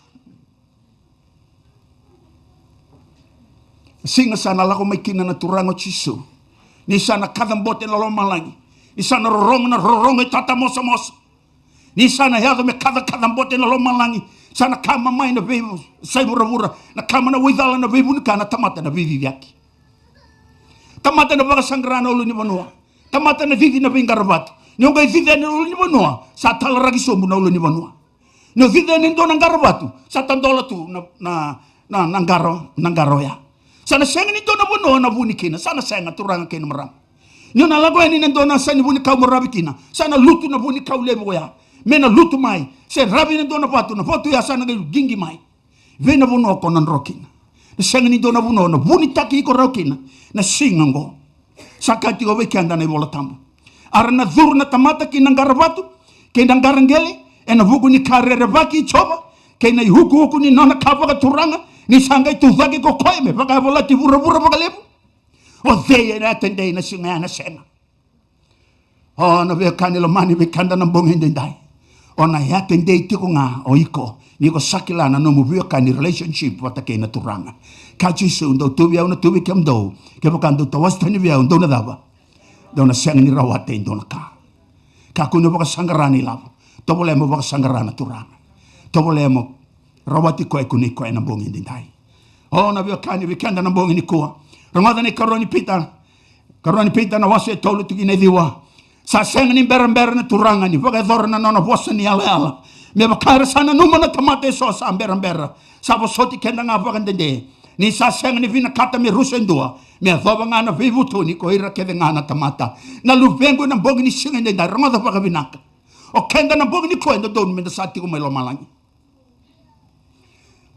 Siga sa na lako mai kina na Turaga o Jisu, ni sa na kacabote na lomalagi, ni sa na rorogo na rorogo e tatamosamosa, ni sa na yaco me kacakacabote na lomalagi. Sa na kama mai na veisai vuravura, na kama na waicala, na veivunika, na tamata na veiciciyaki. Tamata na vakasaqara na ulunivanua. Tamata na cici na veiqaravatu. Ni o qai cici yani na ulunivanua, sa talaraki sobu na ulunivanua. Ni o cici yani e dua na qaravatu, sa tadola tu na, na, na, na qara, na qara oya. Sa na sega ni dua na vanua o na vuni kina, sa na sega, turaga kei na marama. Ni o na lako yani na dua na yasa ni vunikau mo ravi kina, sa na lutu na vunikau levu oya. Me na lutu mai, se ravi na dua na vatu, na vatu ya sa na qai qiqi mai. Vei na vanua ko na dro kina? Na sega ni dua na vanua o na vunitaki iko rawa kina na siga oqo. Sa kaya tiko vei keda na iVola Tabu, a ra na curu na tamata ki na qaravatu kei na qaraqele ena vuku ni ka rerevaki Jiova, kei na iukuuku ni nona ka vakaturaga, ni sa qai tucake ko koya me vakayavalati vuravura vakalevu. O cei ena yatedei na siga ya? Na sega. O na veiwekani lomani, vei keda na bogi edaidai, o na yatedei tiko ga o iko, ni ko sa kila na nomu veiwekani, relationship vata kei na Turaga. Ka Jisu, dou tu vei au, na tu vei kemudou. Kevaka dou tawase tani vei au, dou na cava? Dou na sega ni rawata e dua na ka. Kakua ni vakasaqara na ilavo. Tovolea mo vakasaqara na Turaga. Tovolea mo rawati koya, kunei koya ena bogi edaidai. O na veiwekani, vei keda na bogi nikua, rogoca na ikarua ni Pita. Karua ni Pita na wase e tolu, tikina e ciwa. Sa sega ni berabera na Turaga ni vakayacora na nona vosa ni yalayala me vaka era sa nanuma na tamata eso sa berabera. Sa vosoti keda ga vakadede, ni sa sega ni vinakata me rusa e dua, me yacova ga na veivutuni ko ira kece ga na tamata. Na luvequ, ena bogi ni siga edaidai, rogoca vakavinaka. O keda na bogi nikua e dodonu meda sa tiko mai lomalagi.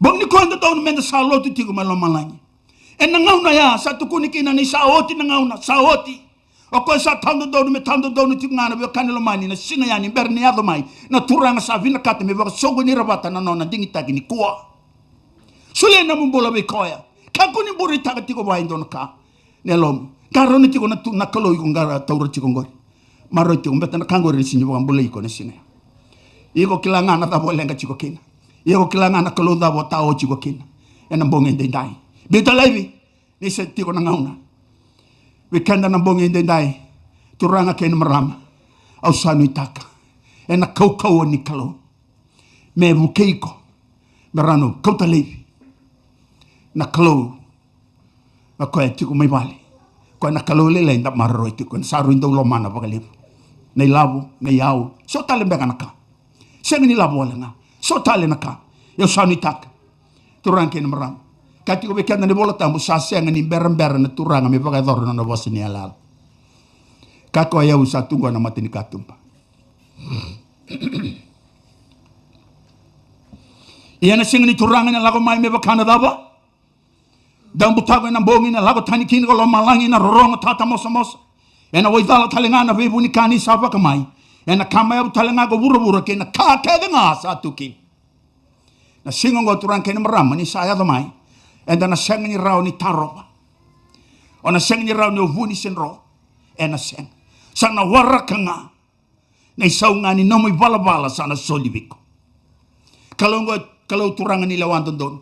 Bogi nikua e dodonu meda sa lotu tiko mai lomalagi. Ena gauna ya sa tukuni kina ni sa oti na gauna, sa oti. O koya sa tawa dodonu me tawa dodonu tiko ga, na veiwekani lomani, na siga ya ni bera ni yaco mai, na Turaga sa vinakata me vakasoqoni ira vata na nona digitaki nikua. Solia na nomu bula vei koya. Kakua ni bureitaka tiko vua e dua na ka. Na yalomu. Qarauna tiko na tu, na Kalou iko qara, taura tiko qori. Maroroi tiko, baleta na ka qori e sega ni vakabulai iko na siga ya. Iko kila ga na cava o leqa tiko kina. Iko kila ga na Kalou cava o tao tiko kina ena bogi edaidai. Biuta laivi, ni se tiko na gauna. Vei keda na bogi edaidai, turaga kei na marama, au sa nuitaka ena kaukauwa ni Kalou me vukei iko me rawa ni kauta laivi na Kalou. Na koya tiko mai vale, koya na Kalou lailai da maroroi tiko, ena sa rui dau lomana vakalevu. Na ilavo, na iyau, so tale beka na ka. Sega ni lavo wale ga, so tale na ka. Au sa nuitaka, turaga kei na marama, ka tiko vei keda na iVola Tabu, sa sega ni berabera na Turaga me vakayacora na nona vosa ni yalayala. Ka koya au sa tu qo ena mata ni katuba. Ia na siga ni Turaga ena lako mai me vaka na cava? Dau butako ena bogi, na lako tani kina ko lomalagi, na rorogo tatamosamosa. Ena waicala tale ga na veivunika ni sa vakamai. Ena kama yavu tale ga ko vuravura kei na ka kece ga sa tu kina. Na siga oqo, turaga kei na marama, ni sa yaco mai, eda na sega ni rawa ni tarova. O na sega ni rawa ni o vuni se dro. Ena sega. Sa na waraka ga na isau ga ni nomu ivalavala sa na soli vei iko. Kalou oqo e Kalou turaga ni lewa dodonu.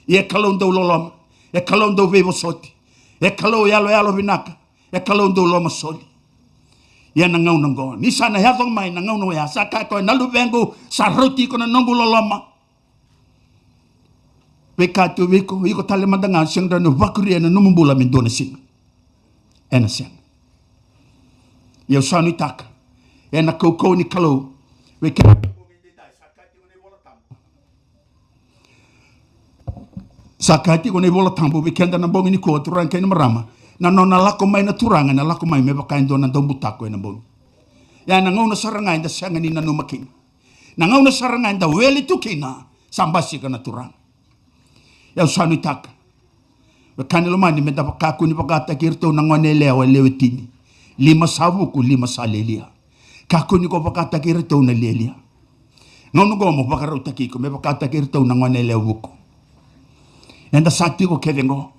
Ia e Kalou dau loloma. E Kalou dau veivosoti. E Kalou yaloyalo vinaka. E Kalou dau lomasoli. Ia na gauna oqo, ni sa na yaco mai na gauna oya, sa kaya o koya, na luvequ, sa rauti iko na noqu loloma. Veika tu vei iko, iko tale mada ga, sega ni vakuria ena nomu bula me dua na siga. Ena sega. Ia au sa nuitaka ena kaukauwa ni Kalou. Vei keda Sa kaya tiko na iVola Tabu vei keda na bogi nikua, turaga kei na marama, na nona lako mai na Turaga, ena lako mai me vaka e dua na daubutako ena bogi. Ia na gauna sara ga eda sega ni nanuma kina, na gauna sara ga eda wele tu kina, sa basika na Turaga. Ia au sa nuitaka, wekaqu lomani, meda kakua ni vakataki iratou na gone yalewa e lewe tini. Lima sa vuku, lima sa lialia. Kakua ni ko vakataki iratou na lialia. Gauna oqo mo vakarautaki iko me vakataki iratou na gone yalewa vuku. Eda sa tiko kece oqo.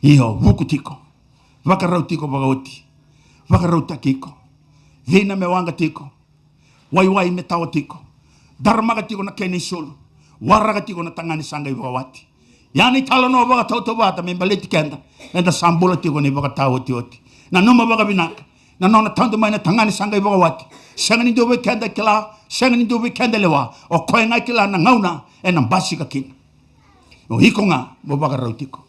Io, vuku tiko. Vakarau tiko vakaoti. Vakarautaki iko. Cina me waqa tiko. Waiwai me tawa tiko. Daramaka tiko na kena isulu. Waraka tiko na tagane sa qai vakawati. Ia na italanoa vakatautauvata me baleti keda, eda sa bula tiko na ivakataotioti. Nanuma vakavinaka na nona tadu mai na tagane sa qai vakawati. Sega ni dua vei keda e kila, sega ni dua vei keda e lewa. O koya ga e kila na gauna ena basika kina. O iko ga mo vakarau tiko.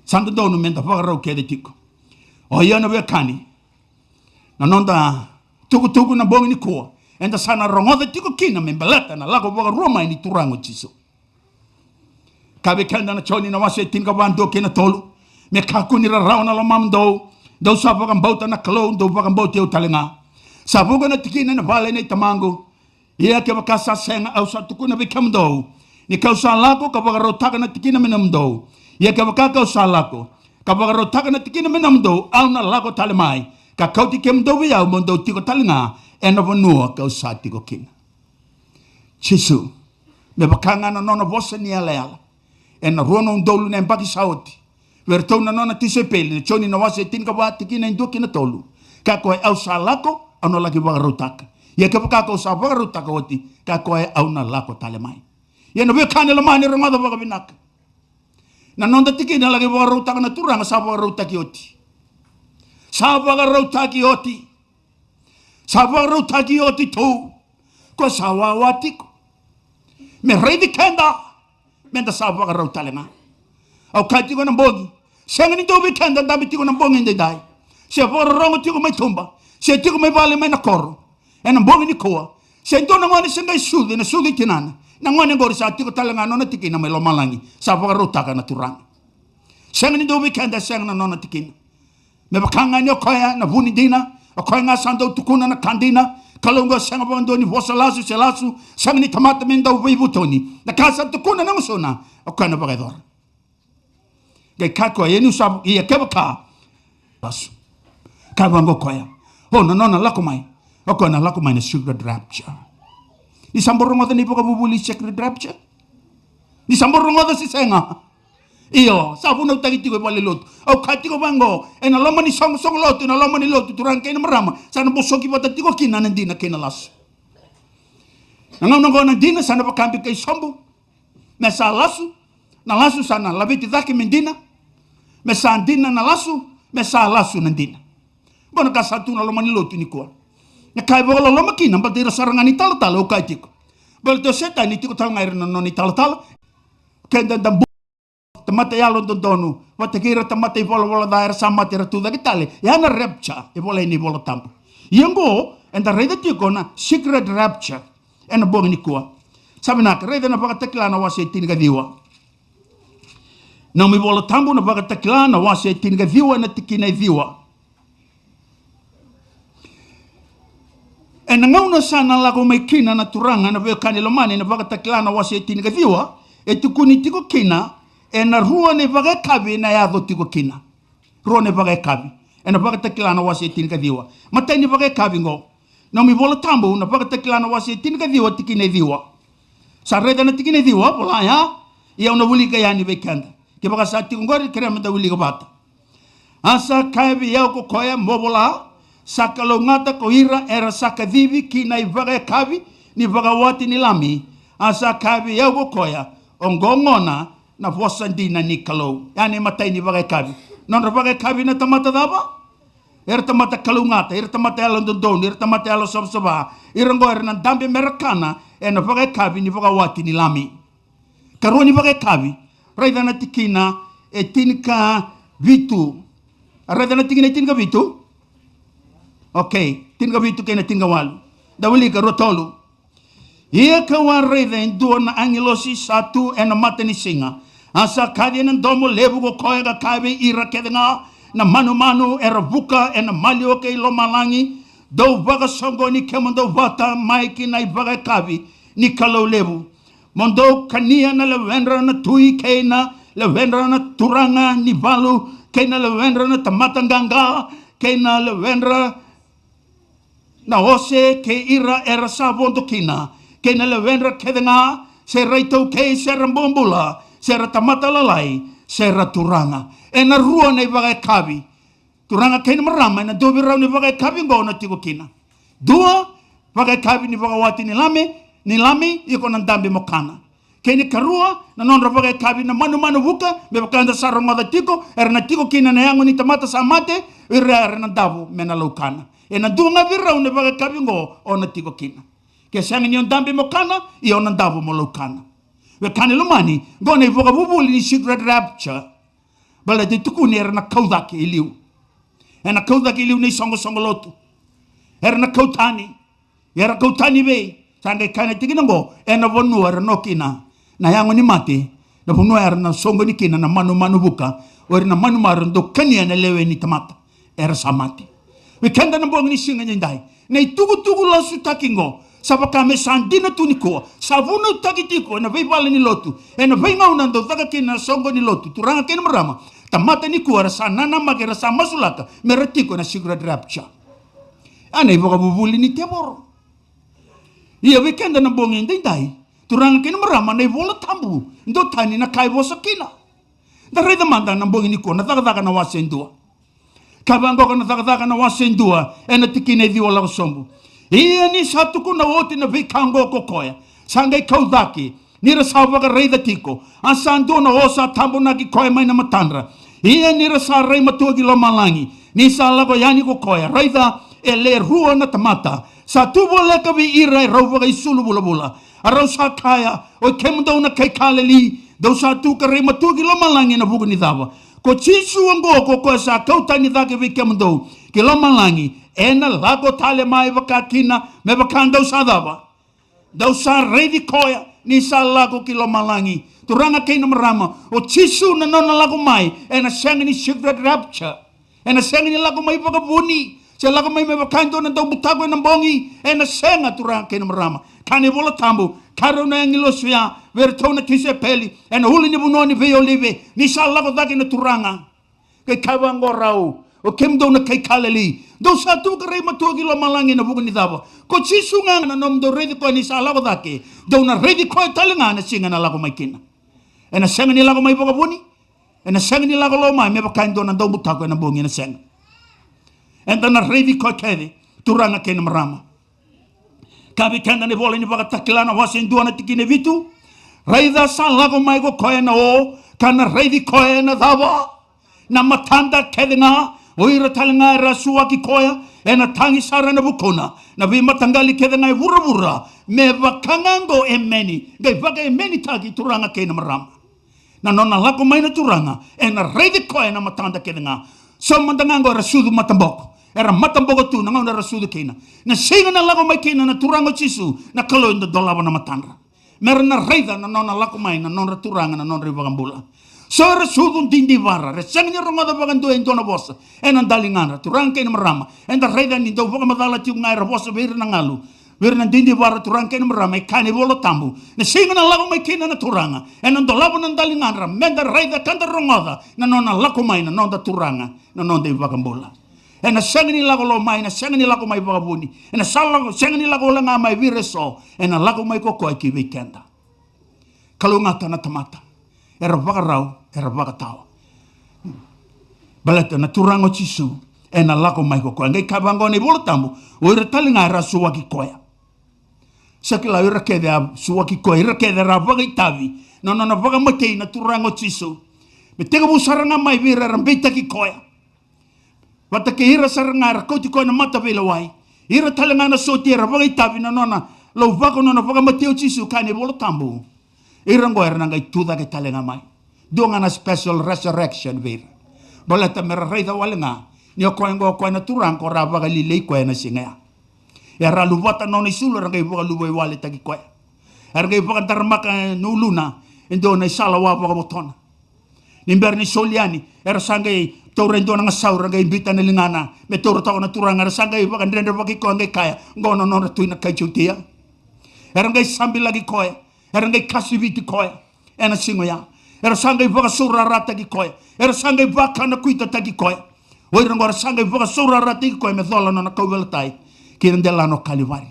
Sa dodonu meda vakarau kece tiko. O ia na veiwekani, na noda tukutuku na bogi nikua, eda sa na rogoca tiko kina me baleta na lako vakarua mai ni Turaga o Jisu. Kaya vei keda na Joni na wase e tinikava, dua kei na tolu: Me kakua ni rarawa na lomamudou, dou sa vakabauta na Kalou, dou vakabauti au tale ga. Sa vuqa na tikina ena vale nei Tamaqu. Ia kevaka sa sega, au sa tukuna vei kemudou ni kau sa lako ka vakarautaka na tikina me nomudou. Ia kevaka kau sa lako ka vakarautaka na tikina me nomudou, au na lako tale mai ka kauti kemudou vei au, mo dou tiko tale ga ena vanua kau sa tiko kina. Jisu, me vaka ga na nona vosa ni yalayala ena rua na udolu na yabaki sa oti vei iratou na nona tisaipeli, na Joni na wase e tinikava, tikina e dua ki na tolu. Kaya o koya, au sa lako, au na laki vakarautaka. Ia kevaka kau sa vakarautaka oti, kaya o koya, au na lako tale mai. Ia na veiwekani lomani, rogoca vakavinaka. Na noda tikina laki vakarautaka na Turaga sa vakarautaki oti. Sa vakarautaki oti. Sa vakarautaki oti tu. Ko sa wawa tiko me raici keda, meda sa vakarau tale ga. Au kaya tiko na bogi, sega ni dua vei keda dabe tiko na bogi edaidai, se vakarorogo tiko mai tuba, se tiko mai vale mai na koro ena bogi nikua, se dua na gone se qai sucu ena sucu i tinana. Na gone oqori sa tiko tale ga nona tikina mai lomalagi, sa vakarautaka na Turaga. Sega ni dua vei keda e sega na nona tikina. Me vaka ga ni o koya na vu ni dina, o koya ga sa dau tukuna na ka dina. Kalou oqo sega vakadua ni vosa lasu se lasu, sega ni tamata me dau veivutuni. Na ka sa tukuna na gusuna, o koya na vakayacora. Qai kaya o koya, ia niu sa, ia kevaka lasu. Kaya vaqo o koya, o na nona lako mai, o koya na lako mai na secret rapture. Ni sa bau rogoca na ivakavuvuli secret rapture? Ni sa bau rogoca se sega? Io, sa vunautaki tiko e vale ni lotu. Au kaya tiko vaqo, ena loma ni soqosoqo lotu, ena loma ni lotu, turaga kei na marama, sa na bosoki vata tiko kina na dina kei na lasu. Na gauna oqo na dina sa na vakabikai sobu me sa lasu, na lasu sa na laveti cake me dina, me sa dina na lasu, me sa lasu na dina. Oqo na ka sa tu na loma ni lotu nikua. Na ka e vakaloloma kina, baleta ira sara ga ni talatala, au kaya tiko, baleta o Setani e tiko tale ga ira na nona italatala. Keda da bu tamata yalododonu vata kei ira tamata ivalavala ca era sa mate, era tu cake tale. Ya na rapture e volai ena iVola Tabu. Ia oqo eda raica tiko na secret rapture ena bogi nikua. Sa vinaka, raica na Vakatakila na wase e tinikaciwa. Nomu iVola Tabu na Vakatakila na wase e tinikaciwa, na tikina e ciwa. Ena gauna sa na lako mai kina na Turaga, na veiwekani lomani, na Vakatakila na wase e tinikaciwa, e tukuni tiko kina ena rua na ivakayakavi ena yaco tiko kina. Rua na ivakayakavi ena Vakatakila na wase e tinikaciwa. Matai ni vakayakavi oqo, nomu iVola Tabu na Vakatakila na wase e tinikaciwa, tikina e ciwa. Sa raica na tikina e ciwa, vola ya, ia au na wilika yani vei keda. Kevaka sa tiko oqori, kerea meda wilika vata. A sa kaya vei au ko koya, mo vola, sa kalougata ko ira era sa kacivi ki na ivakayakavi ni vakawati ni Lami, A sa kaya vei au ko koya, oqo gona na vosa dina ni Kalou. Ya na imatai ni vakayakavi. Nodra vakayakavi na tamata cava? Era tamata kalougata, era tamata yalododonu, era tamata yalosavasava. Ira oqo era na dabe mera kana ena vakayakavi ni vakawati ni Lami. Karua ni vakayakavi, raica na tikina e tinikavitu. A raica na tikina e tinikavitu? Okay, tinikavitu kei na tinikawalu. Da wilika, rua, tolu. Ia kau a raica e dua na agilosi sa tu ena matanisiga. A sa kaci ena domo levu ko koya ka kaya vei ira kece ga na manumanu era vuka ena maliwa kei lomalagi, dou vakasoqoni kemudou vata mai ki na ivakayakavi ni Kalou levu. Mo dou kania na levedra na tui kei na levedra na turaga ni valu kei na levedra na tamata qaqa kei na levedra na ose kei ira era sa vodo kina kei na levedra kece ga, se ra itaukei se ra bobula se ra tamata lalai se ra turaga. Ena rua na ivakayakavi. Turaga kei na marama, ena dua vei rau na ivakayakavi oqo o na tiko kina. Dua, vakayakavi ni vakawati ni Lami, ni Lami, iko na dabe mo kana. Kei na karua, na nodra vakayakavi na manumanu vuka, me vaka eda sa rogoca tiko, era na tiko kina na yago ni tamata sa mate, ira era na davo me na laukana. Ena dua ga vei rau na vakayakavi oqo o na tiko kina. Ke sega ni o dabe mo kana, ia o na davo mo laukana. Wekaqu lomani, oqo na ivakavuvuli ni secret rapture. Baleta e tukuni era na kau cake i liu. Era na kau cake i liu na isoqosoqo lotu. Era na kau tani. Era kau tani vei? Sa qai kaya na tikina oqo, ena vanua era no kina na yago ni mate, na vanua era na soqoni kina na manumanu vuka, o ira na manumanu era dau kania na lewe ni tamata era sa mate. Vei keda na bogi ni siga nidai, na itukutuku lasutaki oqo sa vaka me sa dina tu nikua, sa vunautaki tiko ena veivale ni lotu, ena veigauna dau caka kina na soqo ni lotu. Turaga kei na marama, tamata nikua era sa nanamaki, era sa masulaka me ra tiko ena secret rapture. A na ivakavuvuli ni tevoro. Ia vei keda na bogi edaidai, turaga kei na marama, na iVola Tabu e duatani na ka e vosa kina. Da raica mada na bogi nikua na Cakacaka na wase e dua. Ka vaqo na Cakacaka na wase e dua, ena tikina e ciwa lako sobu. Ia ni sa tukuna oti na veika oqo ko koya, sa qai kau cake, ni ra sa vakaraica tiko, a sa dua na osa a tabonaki koya mai na matadra. Ia ni ra sa rai matua ki lomalagi, ni sa lako yani ko koya, raica, e le rua na tamata sa tu voleka vei ira e rau vakaisulu vulavula. A rau sa kaya, oi kemudou na kai Kaleli, dou sa tu ka rai matua ki lomalagi ena vuku ni cava? Ko Jisu oqo ko koya sa kau tani cake vei kemudou ki lomalagi, ena lako tale mai vakakina me vaka dou sa cava? Dou sa raici koya ni sa lako ki lomalagi. Turaga kei na marama, o Jisu na nona lako mai ena sega ni secret rapture. Ena sega ni lako mai vakavuni, se lako mai me vaka e dua na daubutako ena bogi. Ena sega, turaga kei na marama. Kaya na iVola Tabu, kaya rau na agilosi oya vei iratou na tisaipeli ena ulunivanua ni veiolive, ni sa lako cake na Turaga. Qai kaya vaqo o rau, o kemudou na kai Kaleli, dou sa tu ka rai matua ki lomalagi ena vuku ni cava? Ko Jisu ga na nomudou raici koya ni sa lako cake, dou na raici koya tale ga na siga ena lako mai kina. Ena sega ni lako mai vakavuni, ena sega ni lako lomai me vaka e dua na daubutako ena bogi, ena sega. Eda na raici koya kece, turaga kei na marama. Kaya vei keda na ivola ni Vakatakila na wase e dua na tikina e vitu. Raica, sa lako mai ko koya ena o, ka na raici koya ena cava? Na matada kece ga. O ira tale ga era suaki koya, ena tagi sara ena vukuna na veimataqali kece ga e vuravura, me vaka ga oqo. Emeni. Qai vakaemenitaki, turaga kei na marama. Na nona lako mai na Turaga, ena raici koya ena matada kece ga. So mada ga oqo era sucu mataboko, era mataboko tu na gauna era sucu kina. Na siga ena lako mai kina na Turaga o Jisu, na Kalou e dolava na matadra, me ra na raica na nona lako mai na nodra Turaga, na nodra iVakabula. So era sucu didivara, era sega ni rogoca vakadua e dua na vosa ena daligadra. Turaga kei na marama, eda raica ni dau vakamacala tiko ga era vosa vei ira na galu, vei ira na didivara, turaga kei na marama. E kaya na iVola Tabu, na siga ena lako mai kina na Turaga, ena dolava na daligadra, meda raica ka da rogoca na nona lako mai na noda Turaga, na noda iVakabula. Ena sega ni lako lomai, ena sega ni lako mai vakavuni, ena sa lako, sega ni lako wale ga mai vei ira eso, ena lako mai ko koya ki vei keda. Kalougata na tamata era vakarau, era vakatawa. Baleta na Turaga o Jisu ena lako mai ko koya. Qai kaya vaqo na iVola Tabu, o ira tale ga era suaki koya, Sa kila o ira kece a suaki koya, ira kece era a vakaitavi na nona vakamatei na Turaga o Jisu. Me tekivu sara ga mai vei ira era beitaki koya, vata kei ira sara ga era kauti koya na mataveilewai. Ira tale ga na soti era vakaitavi na nona lauvako, nona vakamatei o Jisu, kaya na iVola Tabu. Ira oqo era na qai tu cake tale ga mai. Dua ga na special resurrection vei ira. Baleta me ra raica wale ga ni o koya oqo o koya na Turaga ko ra a vakalilei koya ena siga ya. Era a luvata na nona isulu, era qai vakaluvaiwaletaki koya. Era qai vakadaramaka na uluna e dua na isala wa vakavotona. Ni bera ni soli yani, era sa qai taura e dua na gasau, era qai biuta na ligana me taura toka na Turaga. Era sa qai vakadredrevaki koya, qai kaya, oqo na nodra Tui na kai Jutia. Era qai sabilaki koya, era qai kasiviti koya ena siga oya. Era sa qai vakasaurarataki koya, era sa qai vakanakuitataki koya. O ira oqo era sa qai vakasaurarataki koya me cola na nona kauveilatai ki na delana o Kalivari.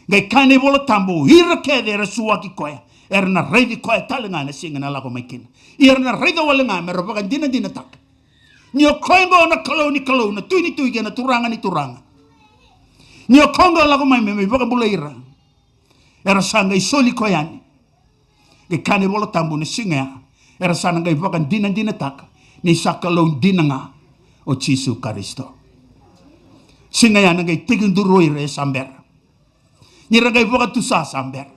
Qai kaya na iVola Tabu, ira kece era suaki koya era na raici koya tale ga ena siga ena lako mai kina. Ia era na raica wale ga me ra vakadinadinataka ni o koya oqo na Kalou ni kalou, na Tui ni tui kei na Turaga ni turaga. Ni o koya oqo e lako mai me mai vakabulai ira. Era sa qai soli koya yani. Qai kaya na iVola Tabu, na siga ya era sa na qai vakadinadinataka ni sa Kalou dina ga o Jisu Karisito. Siga ya na qai tekiduru o ira e sa bera. Ni ra qai vakatusa, sa bera.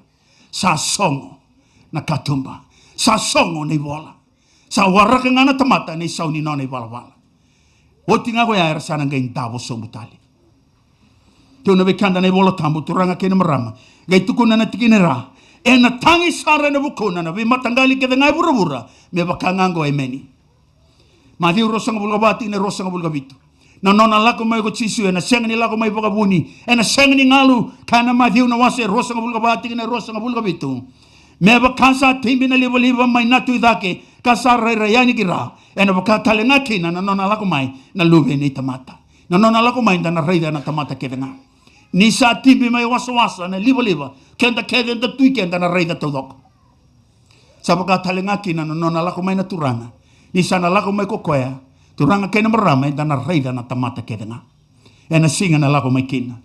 Sa sogo na katuba, sa sogo na ivola. Sa waraka ga na tamata na isau ni nona ivalavala. Oti ga koya era sa na qai davo sobu tale. Tukuna vei keda na iVola Tabu, turaga kei na marama, qai tukuna na tikina e ra: Ena tagi sara ena vukuna na veimataqali kece ga e vuravura me vaka ga oqo, emeni. Maciu ruasagavulu ka va, tikina e ruasagavulu ka vitu. Na nona lako mai ko Jisu, ena sega ni lako mai vakavuni, ena sega ni galu. Kaya na Maciu na wase e ruasagavulu ka va, tikina e ruasagavulu ka vitu: Me vaka sa tibi na livaliva mai na tu i cake, ka sa rairai yani ki ra, ena vaka tale ga kina na nona lako mai na Luve ni tamata. Na nona lako mai da na raica na tamata kece ga. Ni sa tibi mai wasawasa na livaliva, keda kece da tu i ke da na raica taucoko. Sa vaka tale ga kina na nona lako mai na Turaga. Ni sa na lako mai ko koya, turaga kei na marama, eda na raica na tamata kece ga ena siga na lako mai kina.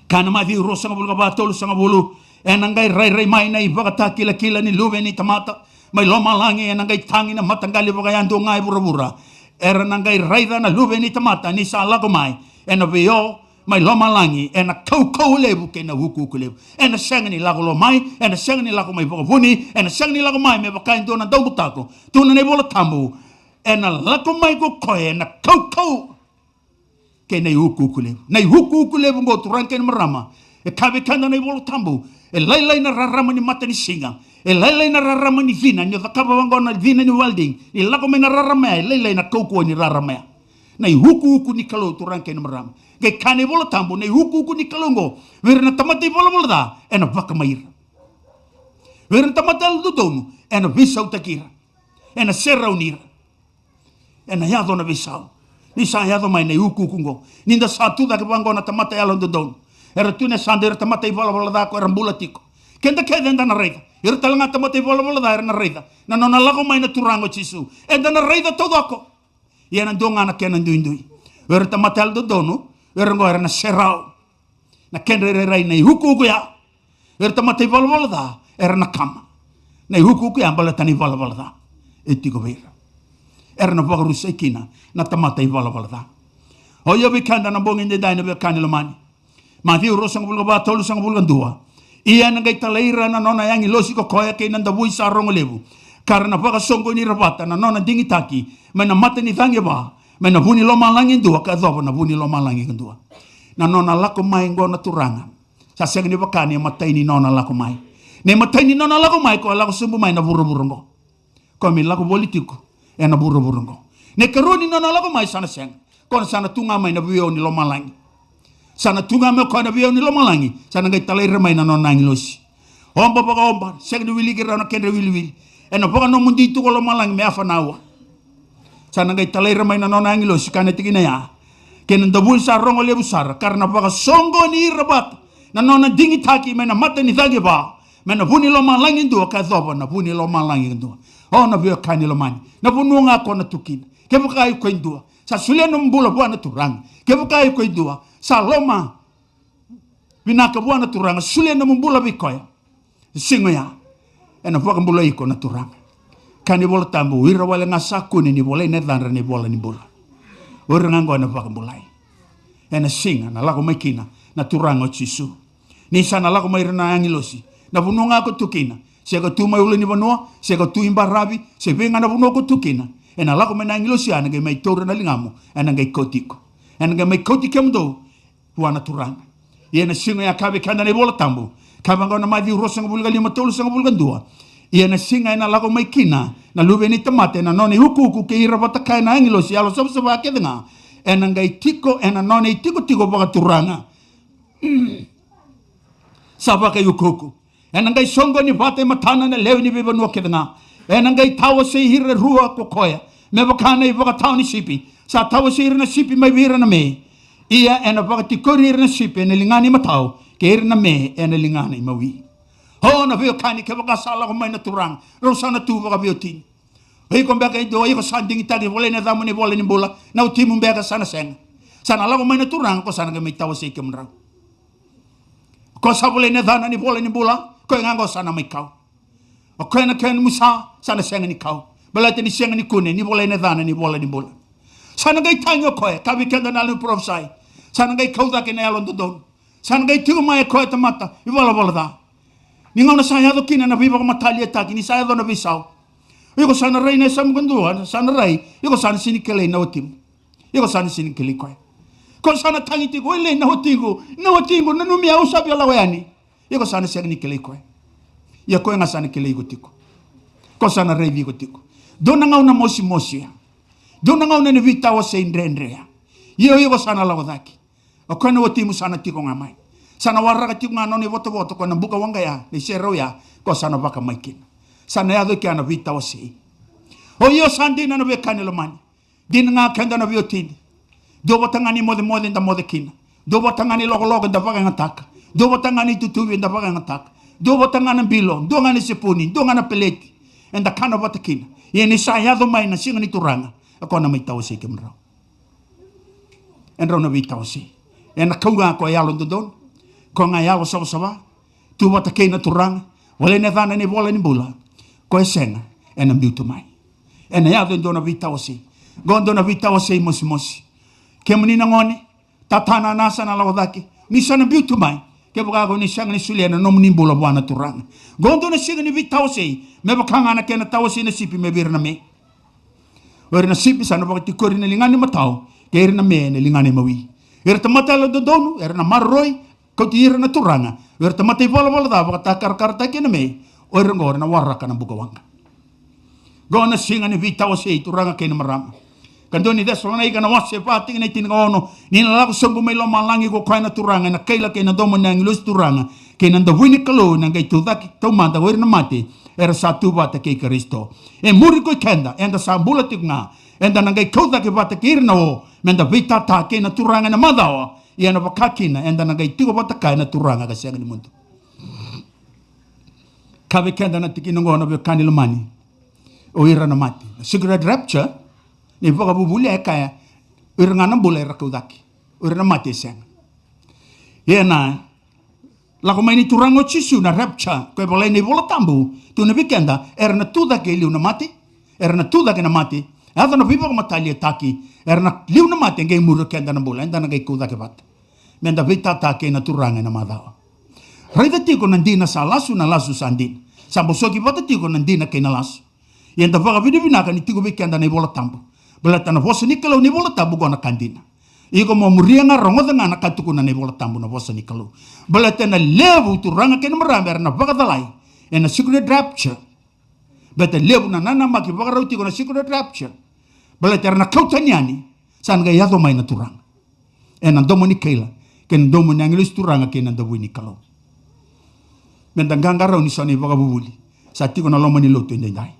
Kaya na Maciu ruasagavulu ka va, tolusagavulu: Ena qai rairai mai na ivakatakilakila ni Luve ni tamata mai lomalagi, ena qai tagi na mataqali vakayadua ga e vuravura. Era na qai raica na Luve ni tamata ni sa lako mai ena vio mai lomalagi, ena kaukauwa levu kei na ukuuku levu. Ena sega ni lako lomai, ena sega ni lako mai vakavuni, ena sega ni lako mai me vaka e dua na daubutako. Tukuna na iVola Tabu, ena lako mai ko koya ena kaukauwa kei na iukuuku levu. Na iukuuku levu oqo, turaga kei na marama, e kaya vei keda na iVola Tabu, e lailai na rarama ni matanisiga, e lailai na rarama ni cina. Ni o cakava vaqo na cina ni welding, ni lako mai na rarama ya, e lailai na kaukauwa ni rarama ya. Na iukuuku ni Kalou, turaga kei na marama. Qai kaya na iVola Tabu, na iukuuku ni Kalou oqo vei ira na tamata ivalavala ca, ena vakamai ira. Vei ira na tamata yalododonu, ena veisautaki ira, ena serauni ira. Ena yaco na veisau ni sa yaco mai na iukuuku oqo. Ni da sa tu cake vaqo na tamata yalododonu, era tu na yasada ira tamata ivalavala ca ko era bula tiko. Keda kece eda na raica. Ira tale ga tamata ivalavala ca era na raica na nona lako mai na Turaga o Jisu. Eda na raica taucoko. Ia na dua ga na kena duidui. O ira tamata yalododonu, o ira oqo era na serau. Na kedra irairai na iukuuku ya. O ira tamata ivalavala ca era na kama. Na iukuuku ya baleta na ivalavala ca e tiko vei ira. Era na vakarusai kina na tamata ivalavala ca. O ia vei keda na bogi edaidai, na veiwekani lomani, Maciu ruasagavulu ka va, tolusagavulu ka dua: Ia ena qai talai ira na nona agilosi ko koya kei na davui sa rogo levu, ka ra na vakasoqoni ira vata na nona digitaki mai na mata ni cagi e va, mai na vu ni lomalagi e dua ka yacova na vu ni lomalagi e dua. Na nona lako mai oqo na Turaga, sa sega ni vaka na imatai ni nona lako mai. Na imatai ni nona lako mai, ko a lako sobu mai na vuravura oqo. Ko me lako voli tiko ena vuravura oqo. Na ikarua ni nona lako mai sa na sega. Ko na sa na tu ga mai na vio ni lomalagi. Sa na tu ga mai o koya na vio ni lomalagi, sa na qai talai ira mai na nona agilosi. Oba vakaoba, sega ni wiliki rawa na kedra iwiliwili. Ena vakanomodi tu ko lomalagi me half an hour. Sa na qai talai ira mai na nona agilosi, kaya na tikina ya, kei na davui sa rogo levu sara, ka ra na vakasoqoni ira vata na nona digitaki mai na mata ni cagi e va, mai na vu ni lomalagi e dua ka yacova na vu ni lomalagi e dua. O, na veiwekani lomani, na vanua ga ko na tu kina, kevaka iko e dua sa solia nomu bula vua na Turaga, kevaka iko e dua sa loma vinaka vua na Turaga, solia nomu bula vei koya. Siga oya ena vakabulai iko na Turaga. Kaya na iVola Tabu, o ira wale ga sa kune ni volai na yacadra ena ivola ni bula, o ira ga oqo ena vakabulai. Ena siga ena lako mai kina na Turaga o Jisu. Ni sa na lako mai ira na agilosi, na vanua ga ko tu kina, se ko tu mai ulu ni vanua, se ko tu i baravi, se vei ga na vanua ko tu kina, ena lako mai na agilosi ya, ena qai mai taura na ligamu, ena qai kauti iko, ena qai mai kauti kemudou vua na Turaga. Ia na siga ya, kaya vei keda na iVola Tabu, kaya vaqo na Maciu ruasagavulu ka lima, tolusagavulu ka dua. Ia na siga ena lako mai kina na Luve ni tamata ena nona iukuuku kei ira vata kaya na agilosi yalosavasava kece ga, ena qai tiko ena nona itikotiko vakaturaga sa vakaiukuuku. Ena qai soqoni vata e matana na lewe ni veivanua kece ga. Ena qai tawasei ira e rua ko koya, me vaka na ivakatawa ni sipi sa tawasei ira na sipi mai vei ira na me. Ia ena vakatikori ira na sipi ena ligana imatau, kei ira na me ena ligana imawi. O na veiwekani, kevaka sa lako mai na Turaga, rau sa na tu vakaveiwatini. O iko beka e dua, o iko sa digitaki, volai na yacamu ena ivola ni bula, na watimu beka sa na sega. Sa na lako mai na Turaga, ko sa na qai mai tawasei kemudrau. Ko sa volai na yacana ena ivola ni bula, koya ga oqo sa na mai kau. O koya na kena musa, sa na sega ni kau. Baleta ni sega ni kune ni volai na yacana ena ivola ni bula. Sa na qai tagi o koya, kaya vei keda na yalo ni parofisai. Sa na qai kau cake na yalododonu. Sa na qai tiko mai o koya tamata ivalavala ca. Ni gauna sa yaco kina na veivakamataliataki, ni sa yaco na veisau, iko sa na rai, na yasamu kadua sa na rai, iko sa na sega ni kilai na watimu. Iko sa na sega ni kilai koya. Ko sa na tagi tiko, e lei na watiqu, na watiqu, nanumi au, sa via lako yani. Iko sa na sega ni kilai koya. Ia koya ga sa na kilai iko tiko. Ko sa na raici iko tiko. Dua na gauna mosimosi ya. Dua na gauna ni veitawasei dredre ya. Ia iko sa na lako cake. O koya na watimu sa na tiko ga mai. Sa na waraka tiko ga na nona ivotavota, o koya na buka waqa ya, na iserau ya, ko sa na vaka mai kina. Sa na yaco kina na veitawasei. O io, sa dina na veiwekani lomani. Dina ga keda na veiwatini. Dua vata ga na imocemoce eda moce kina. Dua vata ga na ilokoloko eda vakayagataka. Dua vata ga na itutuvi eda vakayagataka. Dua vata ga na bilo, dua ga na sepuni, dua ga na peleti eda kana vata kina. Ia ni sa yaco mai na siga ni Turaga, o koya na mai tawasei kemudrau. E drau na veitawasei. Ena kau ga ko yalododonu, ko ga yalosavasava, tu vata kei na Turaga, volai na yacana ena ivola ni bula. Ko e sega, ena biu tu mai. Ena yaco e dua na veitawasei. Qo dua na veitawasei mosimosi. Kemuni na gone, tata, nana, sa na lako cake, ni sa na biu tu mai. Kevaka ko ni sega ni solia na nomuni bula vua na Turaga, qo dua na siga ni veitawasei. Me vaka ga na kena tawasei na sipi mai vei ira na me. O ira na sipi sa na vakatikori ena ligana imatau, kei ira na me ena ligana imawi. Ira tamata yalododonu era na maroroi, kauti ira na Turaga. O ira tamata ivalavala ca, vakatakarakarataki ena me, o ira oqo era na waraka na buka waqa. Qo na siga ni veitawasei, turaga kei na marama. Ka dua ni Cesalonaika na wase va, tikina e tinikaono: Ni na lako sobu mai lomalagi ko koya na Turaga ena kaila kei na domo ni agilosi turaga kei na davui ni Kalou, ena qai tucake taumada o ira na mate era sa tu vata kei Karisito. E muri ko i keda, eda sa bula tiko ga, eda na qai kau cake vata kei ira na o, meda veitata kei na Turaga ena macawa. Ia ena vaka kina eda na qai tiko vata kaya na Turaga ka sega ni mudu. Kaya vei keda na tikina oqo, na veiwekani lomani, o ira na mate. Na secret rapture, na ivakavuvuli e kaya, o ira ga na bula era kau cake, o ira na mate e sega. Ia na lako mai ni Turaga o Jisu, na rapture, ko e volai na iVola Tabu, tukuna vei keda era na tu cake e liu na mate. Era na tu cake na mate. Yaco na veivakamataliataki, era na liu na mate, e qai muri o keda na bula, eda na qai kau cake vata, meda veitata kei na Turaga ena macawa. Raica tiko na dina sa lasu, na lasu sa dina. Sa bosoki vata tiko na dina kei na lasu. Ia eda vakavinavinaka ni tiko vei keda na iVola Tabu. Baleta na vosa ni Kalou, na iVola Tabu, qo na ka dina. Iko mo muria ga, rogoca ga na ka tukuna na iVola Tabu, na vosa ni Kalou. Baleta ena levu, turaga kei na marama, era na vakacalai ena secret rapture. Baleta levu na nanamaki vakarau tiko na secret rapture. Baleta era na kau tani yani, sa na qai yaco mai na Turaga ena domo ni kaila kei na domo ni agilosi turaga kei na davui ni Kalou. Meda qaqarauni so na ivakavuvuli sa tiko na loma ni lotu edaidai.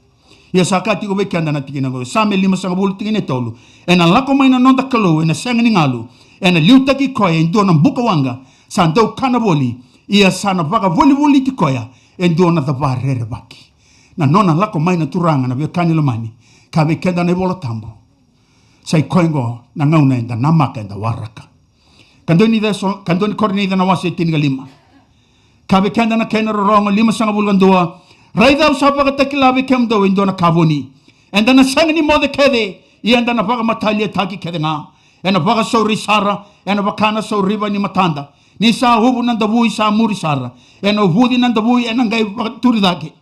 Ia sa kaya tiko vei keda na tikina oqo, Same limasagavulu, tikina e tolu: Ena lako mai na noda Kalou ena sega ni galu, ena liutaki koya e dua na buka waqa sa dau kana voli, ia sa na vakavolivoliti koya e dua na cava rerevaki. Na nona lako mai na Turaga, na veiwekani lomani, kaya vei keda na iVola Tabu, sa i koya oqo na gauna eda namaka, eda waraka. Kadua ni Ceso-, kadua ni Korinica na wase e tinikalima. Ka vei keda na kena rorogo, limasagavulu ka dua. Raica au sa vakatakila vei kemudou e dua na ka vuni. Eda na sega ni moce kece, ia eda na vakamataliataki kece ga. Ena vakasauri sara, ena vaka na sauriva ni matada. Ni sa uvu na davui sa muri sara. Ena uvuci na davui, ena qai vakaturi cake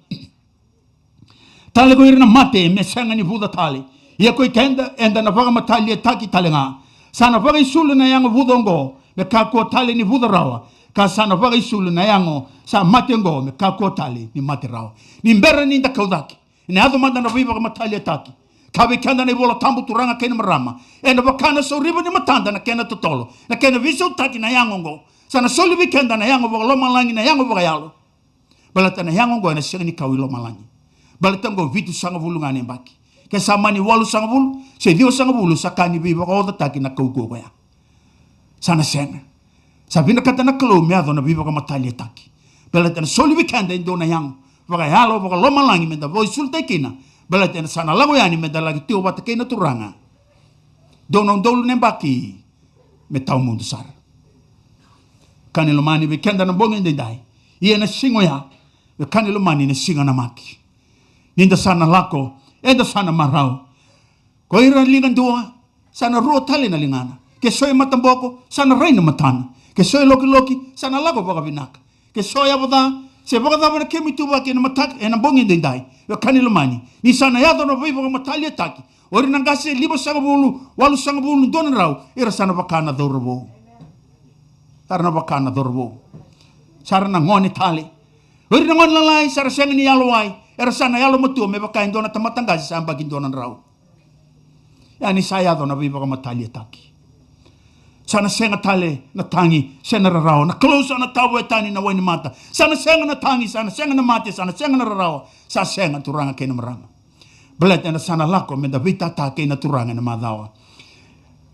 tale ko ira na mate me sega ni vuca tale. Ia ko i keda, eda na vakamataliataki tale ga. Sa na vakaisulu na yago vuca oqo me kakua tale ni vuca rawa. Ka sa na vakaisulu na yago sa mate oqo me kakua tale ni mate rawa. Ni bera ni da kau cake, ena yaco mada na veivakamataliataki. Ka vei keda na iVola Tabu, turaga kei na marama, ena vaka na sauriva ni matada na kena totolo, na kena veisautaki na yago oqo. Sa na soli vei keda na yago vakalomalagi, na yago vakayalo. Baleta na yago oqo ena sega ni kau i lomalagi. Baleta oqo vitusagavulu ga na yabaki. Ke sa mani walusagavulu se ciwasagavulu, sa ka ni veivakaocataki na kaukauwa koya. Sa na sega. Sa vinakata na Kalou me yaco na veivakamataliataki. Baleta na soli vei keda e dua na yago vakayalo, vakalomalagi, meda vakaisulutaki kina. Baleta ena sa na lako yani meda laki tiko vata kei na Turaga. Dua na udolu na yabaki me tawa mudu sara. Wekani lomani, vei keda na bogi edaidai, ia na siga oya, wekani lomani, na siga namaki. Ni da sa na lako, eda sa na marau. Ko ira ligadua, sa na rua tale na ligana. Ke so e mataboko, sa na rai na matana. Ke so e lokiloki, sa na lako vakavinaka. Ke so e yavoca, se vakacava na kemu ituvaki ena mataka, ena bogi edaidai, wekani lomani, ni sa na yaco na veivakamataliataki. O ira na qase limasagavulu, walusagavulu, dua na drau, era sa na vaka na cauravou. Sa ra na vaka na cauravou. Sa ra na gone tale. O ira na gone lalai, sa ra sega ni yalowai. Era sa na yalomatua me vaka e dua na tamata qase sa yabaki dua na drau. Ia ni sa yaco na veivakamataliataki, sa na sega tale na tagi se na rarawa. Na Kalou sa na tavoya tani na wainimata. Sa na sega na tagi, sa na sega na mate, sa na sega na rarawa. Sa sega, turaga kei na marama. Baleta eda sa na lako meda veitata kei na Turaga ena macawa.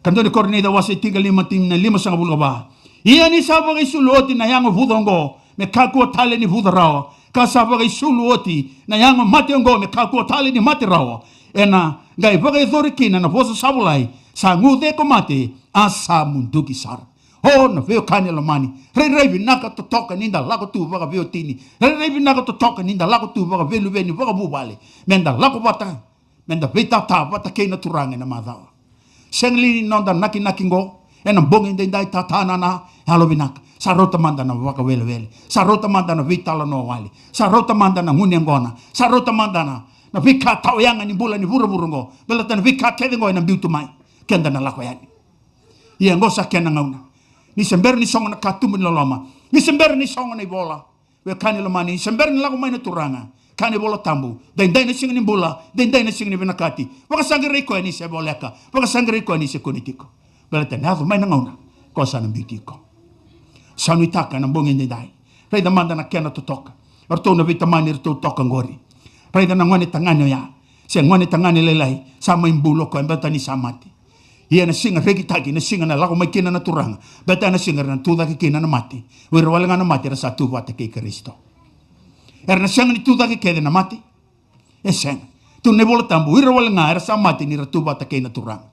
Kadua ni Korinica wase tinikalima, tikina e limasagavulu ka va. Ia ni sa vakaisulu oti na yago vuca oqo me kakua tale ni vuca rawa, ka sa vakaisulu oti na yago mate oqo me kakua tale ni mate rawa, ena qai vakayacori kina na vosa sa volai: Sa guce ko mate, a sa muduki sara. O na veiwekani lomani, rairai vinaka totoka ni da lako tu vakaveiwatini. Rairai vinaka totoka ni da lako tu vakaveiluveni, vakavuvale. Meda lako vata, meda veitata vata kei na Turaga ena macawa. Sega li ni noda nakinaki qo ena bogi edaidai, tata, nana, yalovinaka? Sa rauta mada na vakawelewele. Sa rauta mada na veitalanoa wale. Sa rauta mada na gunu yaqona. Sa rauta mada na, na veika tawayaga ni bula ni vuravura qo. Baleta na veika kece qo ena biu tu mai, keda na lako yani. Ia qo sa kena gauna. Ni se bera ni sogo na katuba ni loloma, ni se bera ni sogo na ivola, wekani lomani, ni se bera ni lako mai na Turaga. Kaya na iVola Tabu, daidai na siga ni bula, daidai na siga ni vinakati. Vakasaqarai koya ni se voleka. Vakasaqarai koya ni se kune tiko. Baleta na yaco mai na gauna, koya sa na biuti iko. Sa nuitaka na bogi edaidai, raica mada na kena totoka. O ratou na veitamani, ratou toka qori. Raica na gone tagane oya, se gone tagane lailai, sa mai bula o koya, baleta ni sa mate. Ia na siga rekitaki, na siga na lako mai kina na Turaga, baleta na siga era na tu cake kina na mate. O ira wale ga na mate era sa tu vata kei Karisito. Era na sega ni tu cake kece na mate? E sega. Tukuna na iVola Tabu, o ira wale ga era sa mate ni ra tu vata kei na Turaga.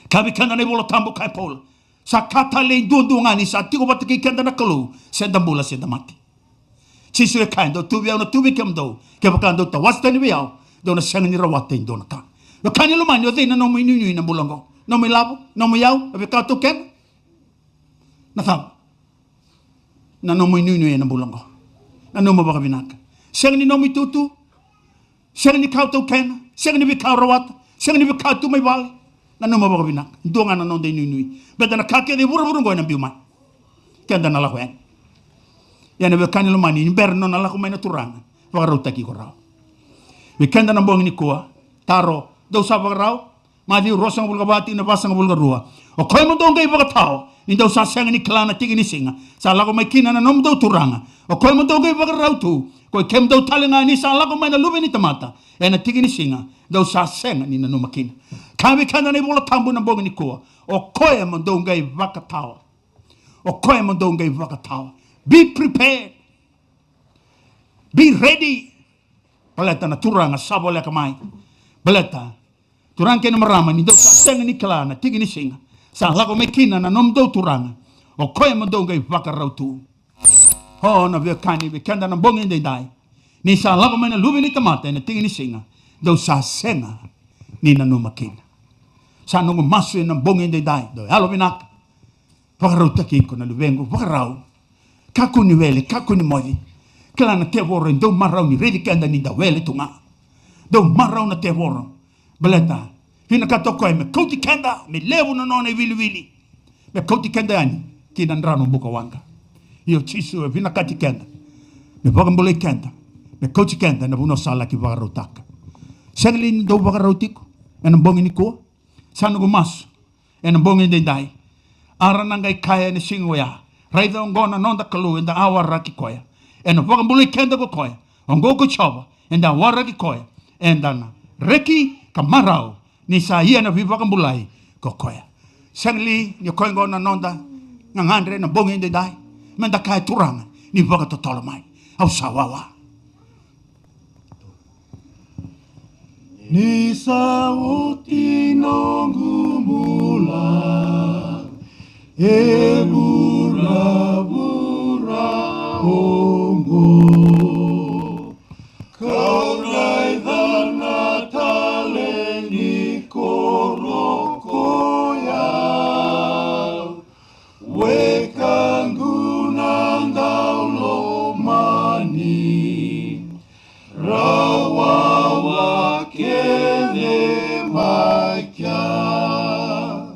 Kaya vei keda na iVola Tabu, kaya Paula, sa ka talei duadua ga ni sa tiko vata kei keda na Kalou, se da bula se da mate. Jisu e kaya, dou tu vei au, na tu vei kemudou. Kevaka dou tawase tani vei au, dou na sega ni rawata e dua na ka. Wekani lomani, o cei na nomu inuinui ena bula oqo? Nomu ilavo? Nomu iyau? Na veika o taukena? Na cava? Na nomu inuinui ena bula oqo. Nanuma vakavinaka. Sega ni nomu itutu. Sega ni ka o taukena, sega ni veika o rawata, sega ni veika tu mai vale. Nanuma vakavinaka, dua ga na noda inuinui. Baleta na ka kece e vuravura oqo ena biu mai. Keda na lako yani. Ia na wekani lomani, ni bera na nona lako mai na Turaga, vakarautaki iko rawa. Vei keda na bogi nikua, taro, dou sa vakarau? Maciu ruasagavulu ka va, tikina vasagavulu ka rua. O koya mo dou qai vakatawa, ni dou sa sega ni kila na tiki ni siga sa lako mai kina na nomudou Turaga. O koya mo dou qai vakarau tu, koi kemudou tale ga, ni sa lako mai na Luve ni tamata ena tiki ni siga dou sa sega ni nanuma kina. Kaya vei keda na iVola Tabu na bogi nikua, o koya mo dou qai vakatawa. O koya mo dou qai vakatawa. Be prepared. Be ready. Baleta na Turaga sa voleka mai. Baleta, turaga kei na marama, ni dou sa sega ni kila na tiki ni siga Sa lako mai kina na nomudou Turaga, o koya mo dou qai vakarau tu. O na veiwekani, vei keda na bogi edaidai, ni sa lako mai na Luve ni tamata ena tiki ni siga, dou sa sega ni nanuma kina. Sa noqu masu ena bogi edaidai, dou yalovinaka. Vakarautaki iko na luvequ, vakarau. Kakua ni wele, kakua ni moce. Kila na tevoro e dau marau ni raici keda ni da wele tu ga. Dau marau na tevoro. Baleta vinakata o koya me kauti keda, me levu na nona iwiliwili, me kauti keda yani ki na drano buka waqa. Io, Jisu e vinakati keda me vakabulai keda, me kauti keda ena vanua sa laki vakarautaka. Sega li ni dau vakarau tiko ena bogi nikua? Sa noqu masu ena bogi edaidai, era na qai kaya ena siga oya, raica, oqo na noda Kalou, eda a waraki koya. Ena vakabulai keda ko koya. Oqo ko Jiova, eda a waraki koya. Eda na reki ka marau, ni sa ia na veivakabulai ko koya. Sega li ni o koya oqo na noda gagadre ena bogi edaidai? Meda kaya, Turaga, ni vakatotolo mai, au sa wawa. Ni sa oti noqu bula e vuravura oqo, kau raica na tale ni koro koya. Wekaqu na daulomani, rawa kece mai kea.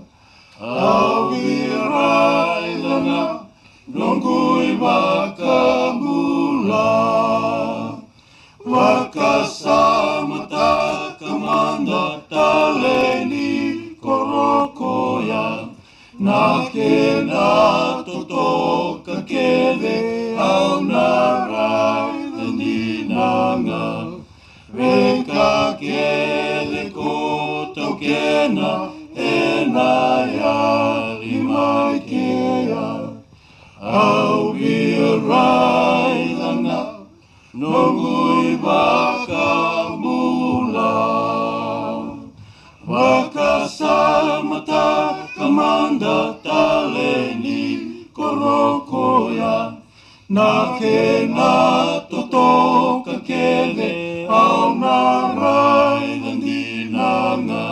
Au via raica na noqu iVakabula. Vakasamataka mada tale ni koro koya, na kena totoka kece au na raica dina ga. Veika kece ko taukena ena yali mai kea. Au via raica na noqu iVakabula. Vakasamataka mada tale ni koro koya, na kena totoka kece au na raica dina ga.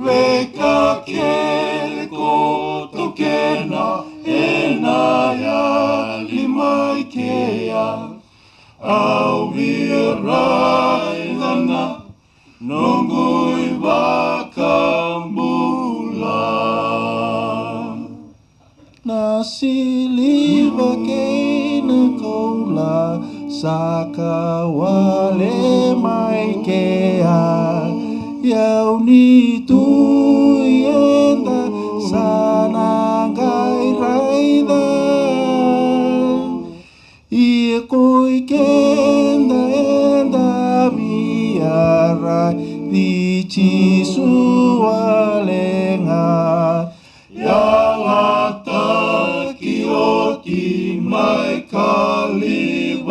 Veika kece ko taukena ena yali mai kea. Au via raica na noqu iVakabula. Na siliva kei na koula sa ka wale mai kea. Ia ni tu eda sa na qai raica. Ia koi keda eda via raici Jisu wale ga. Yalataki oti mai Kalivari.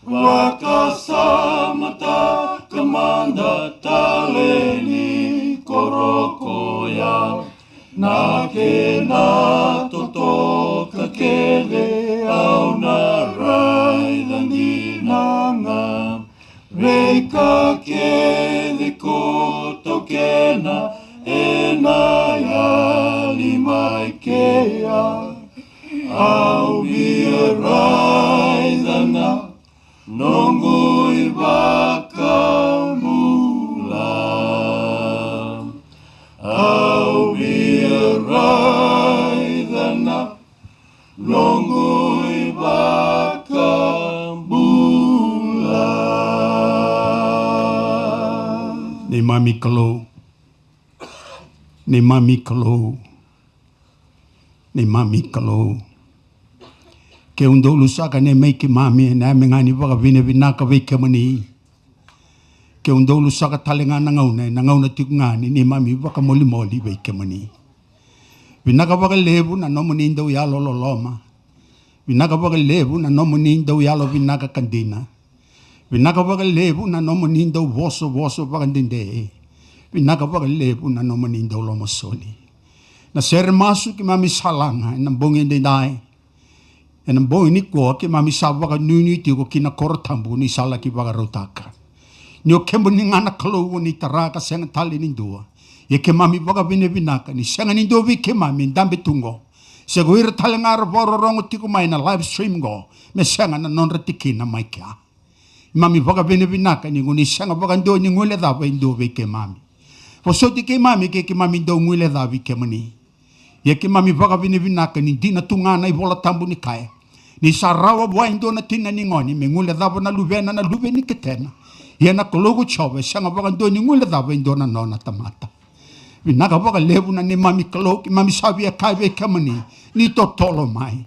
Vakasamataka mada tale ni koro koya, na kena totoka kece au na raica dina ga. Veika kece ko taukena ena yali mai kea. Au via raica na noqu iVakabula. Au via raica na noqu iVakabula. Neimami Kalou, neimami Kalou, neimami Kalou. Ke u dou lusaka neimami keimami ena yame ga ni vakavinavinaka vei kemuni. Ke u dou lusaka tale ga na gauna, ena gauna tiko ga ni neimami vakamolimoli vei kemuni. Vinaka vakalevu na nomuni dau yalololoma. Vinaka vakalevu na nomuni dau yalovinaka ka dina. Vinaka vakalevu na nomuni dau vosovoso vakadede. Vinaka vakalevu na nomuni dau lomasoli. Na sere masu keimami sa laga ena bogi edaidai. Ena bogi nikua keimami sa vakanuinui tiko ki na koro tabu ni sa laki vakarautaka. Ni o kemuni ga na Kalou o ni tara ka sega tale ni dua. Ia keimami vakavinavinaka ni sega ni dua vei keimami e dabe tu qo, se ko ira tale ga era vakarorogo tiko mai na live stream qo, me sega na nodra tikina mai kea. Keimami vakavinavinaka ni ko ni sega vakadua ni guilecava e dua vei keimami. Vosoti keimami ke keimami dau guilecavi kemuni. Ia keimami vakavinavinaka ni dina tu ga na iVola Tabu ni kaya, ni sa rawa vua e dua na tina ni gone me guilecava na luvena na luve ni ketena. Ia na Kalou ko Jiova e sega vakadua ni guilecava e dua na nona tamata. Vinaka vakalevu na neimami Kalou, keimami sa via kaya vei kemuni, ni totolo mai.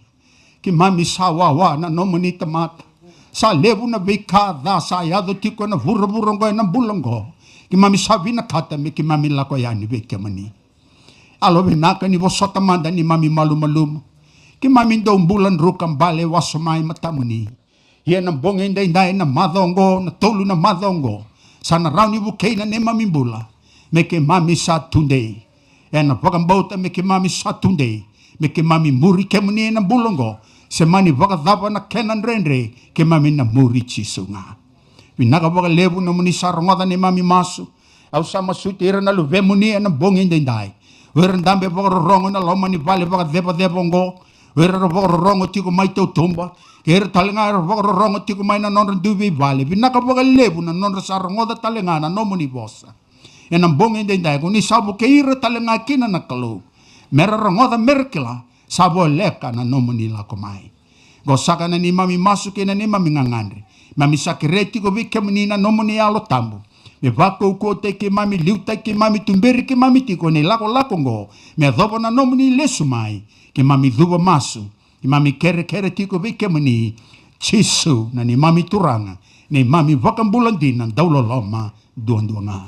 Keimami sa wawa na nomuni tamata. Sa levu na veika ca sa yaco tiko ena vuravura oqo, ena bula oqo. Keimami sa vinakata me keimami lako yani vei kemuni. Yalovinaka ni vosota mada neimami malumalumu. Keimami dau bula druka bale wasoma e matamuni. Ia na bogi edaidai, na macawa oqo, na tolu na macawa oqo, sa na rawa ni vukei na neimami bula me keimami sa tudei. Ena vakabauta me keimami sa tudei, me keimami muri kemuni ena bula oqo. Se mani vakacava na kena dredre, keimami na muri Jisu ga. Vinaka vakalevu nomuni sa rogoca neimami masu. Au sa masuti ira na luvemuni ena bogi edaidai. O ira dabe vakarorogo ena loma ni vale vakacevaceva oqo. O ira era vakarorogo tiko mai tautuba. Kei ira tale ga era vakarorogo tiko mai na nodra dui veivale. Vinaka vakalevu na nodra sa rogoca tale ga na nomuni vosa. Ena bogi edaidai ko ni sa vukei ira tale ga kina na Kalou. Mera rogoca, mera kila, sa voleka na nomuni lako mai. Qo saka na neimami masu kei na neimami gagadre. Keimami sa kerea tiko vei kemuni na nomuni Yalo Tabu me vakaukauwataki keimami, liutaki keimami, tuberi keimami tiko ena ilakolako oqo me yacova na nomuni lesu mai. Keimami cuva masu, keimami kerekere tiko vei kemuni, Jisu na neimami Turaga, neimami iVakabula dina dauloloma duadua ga.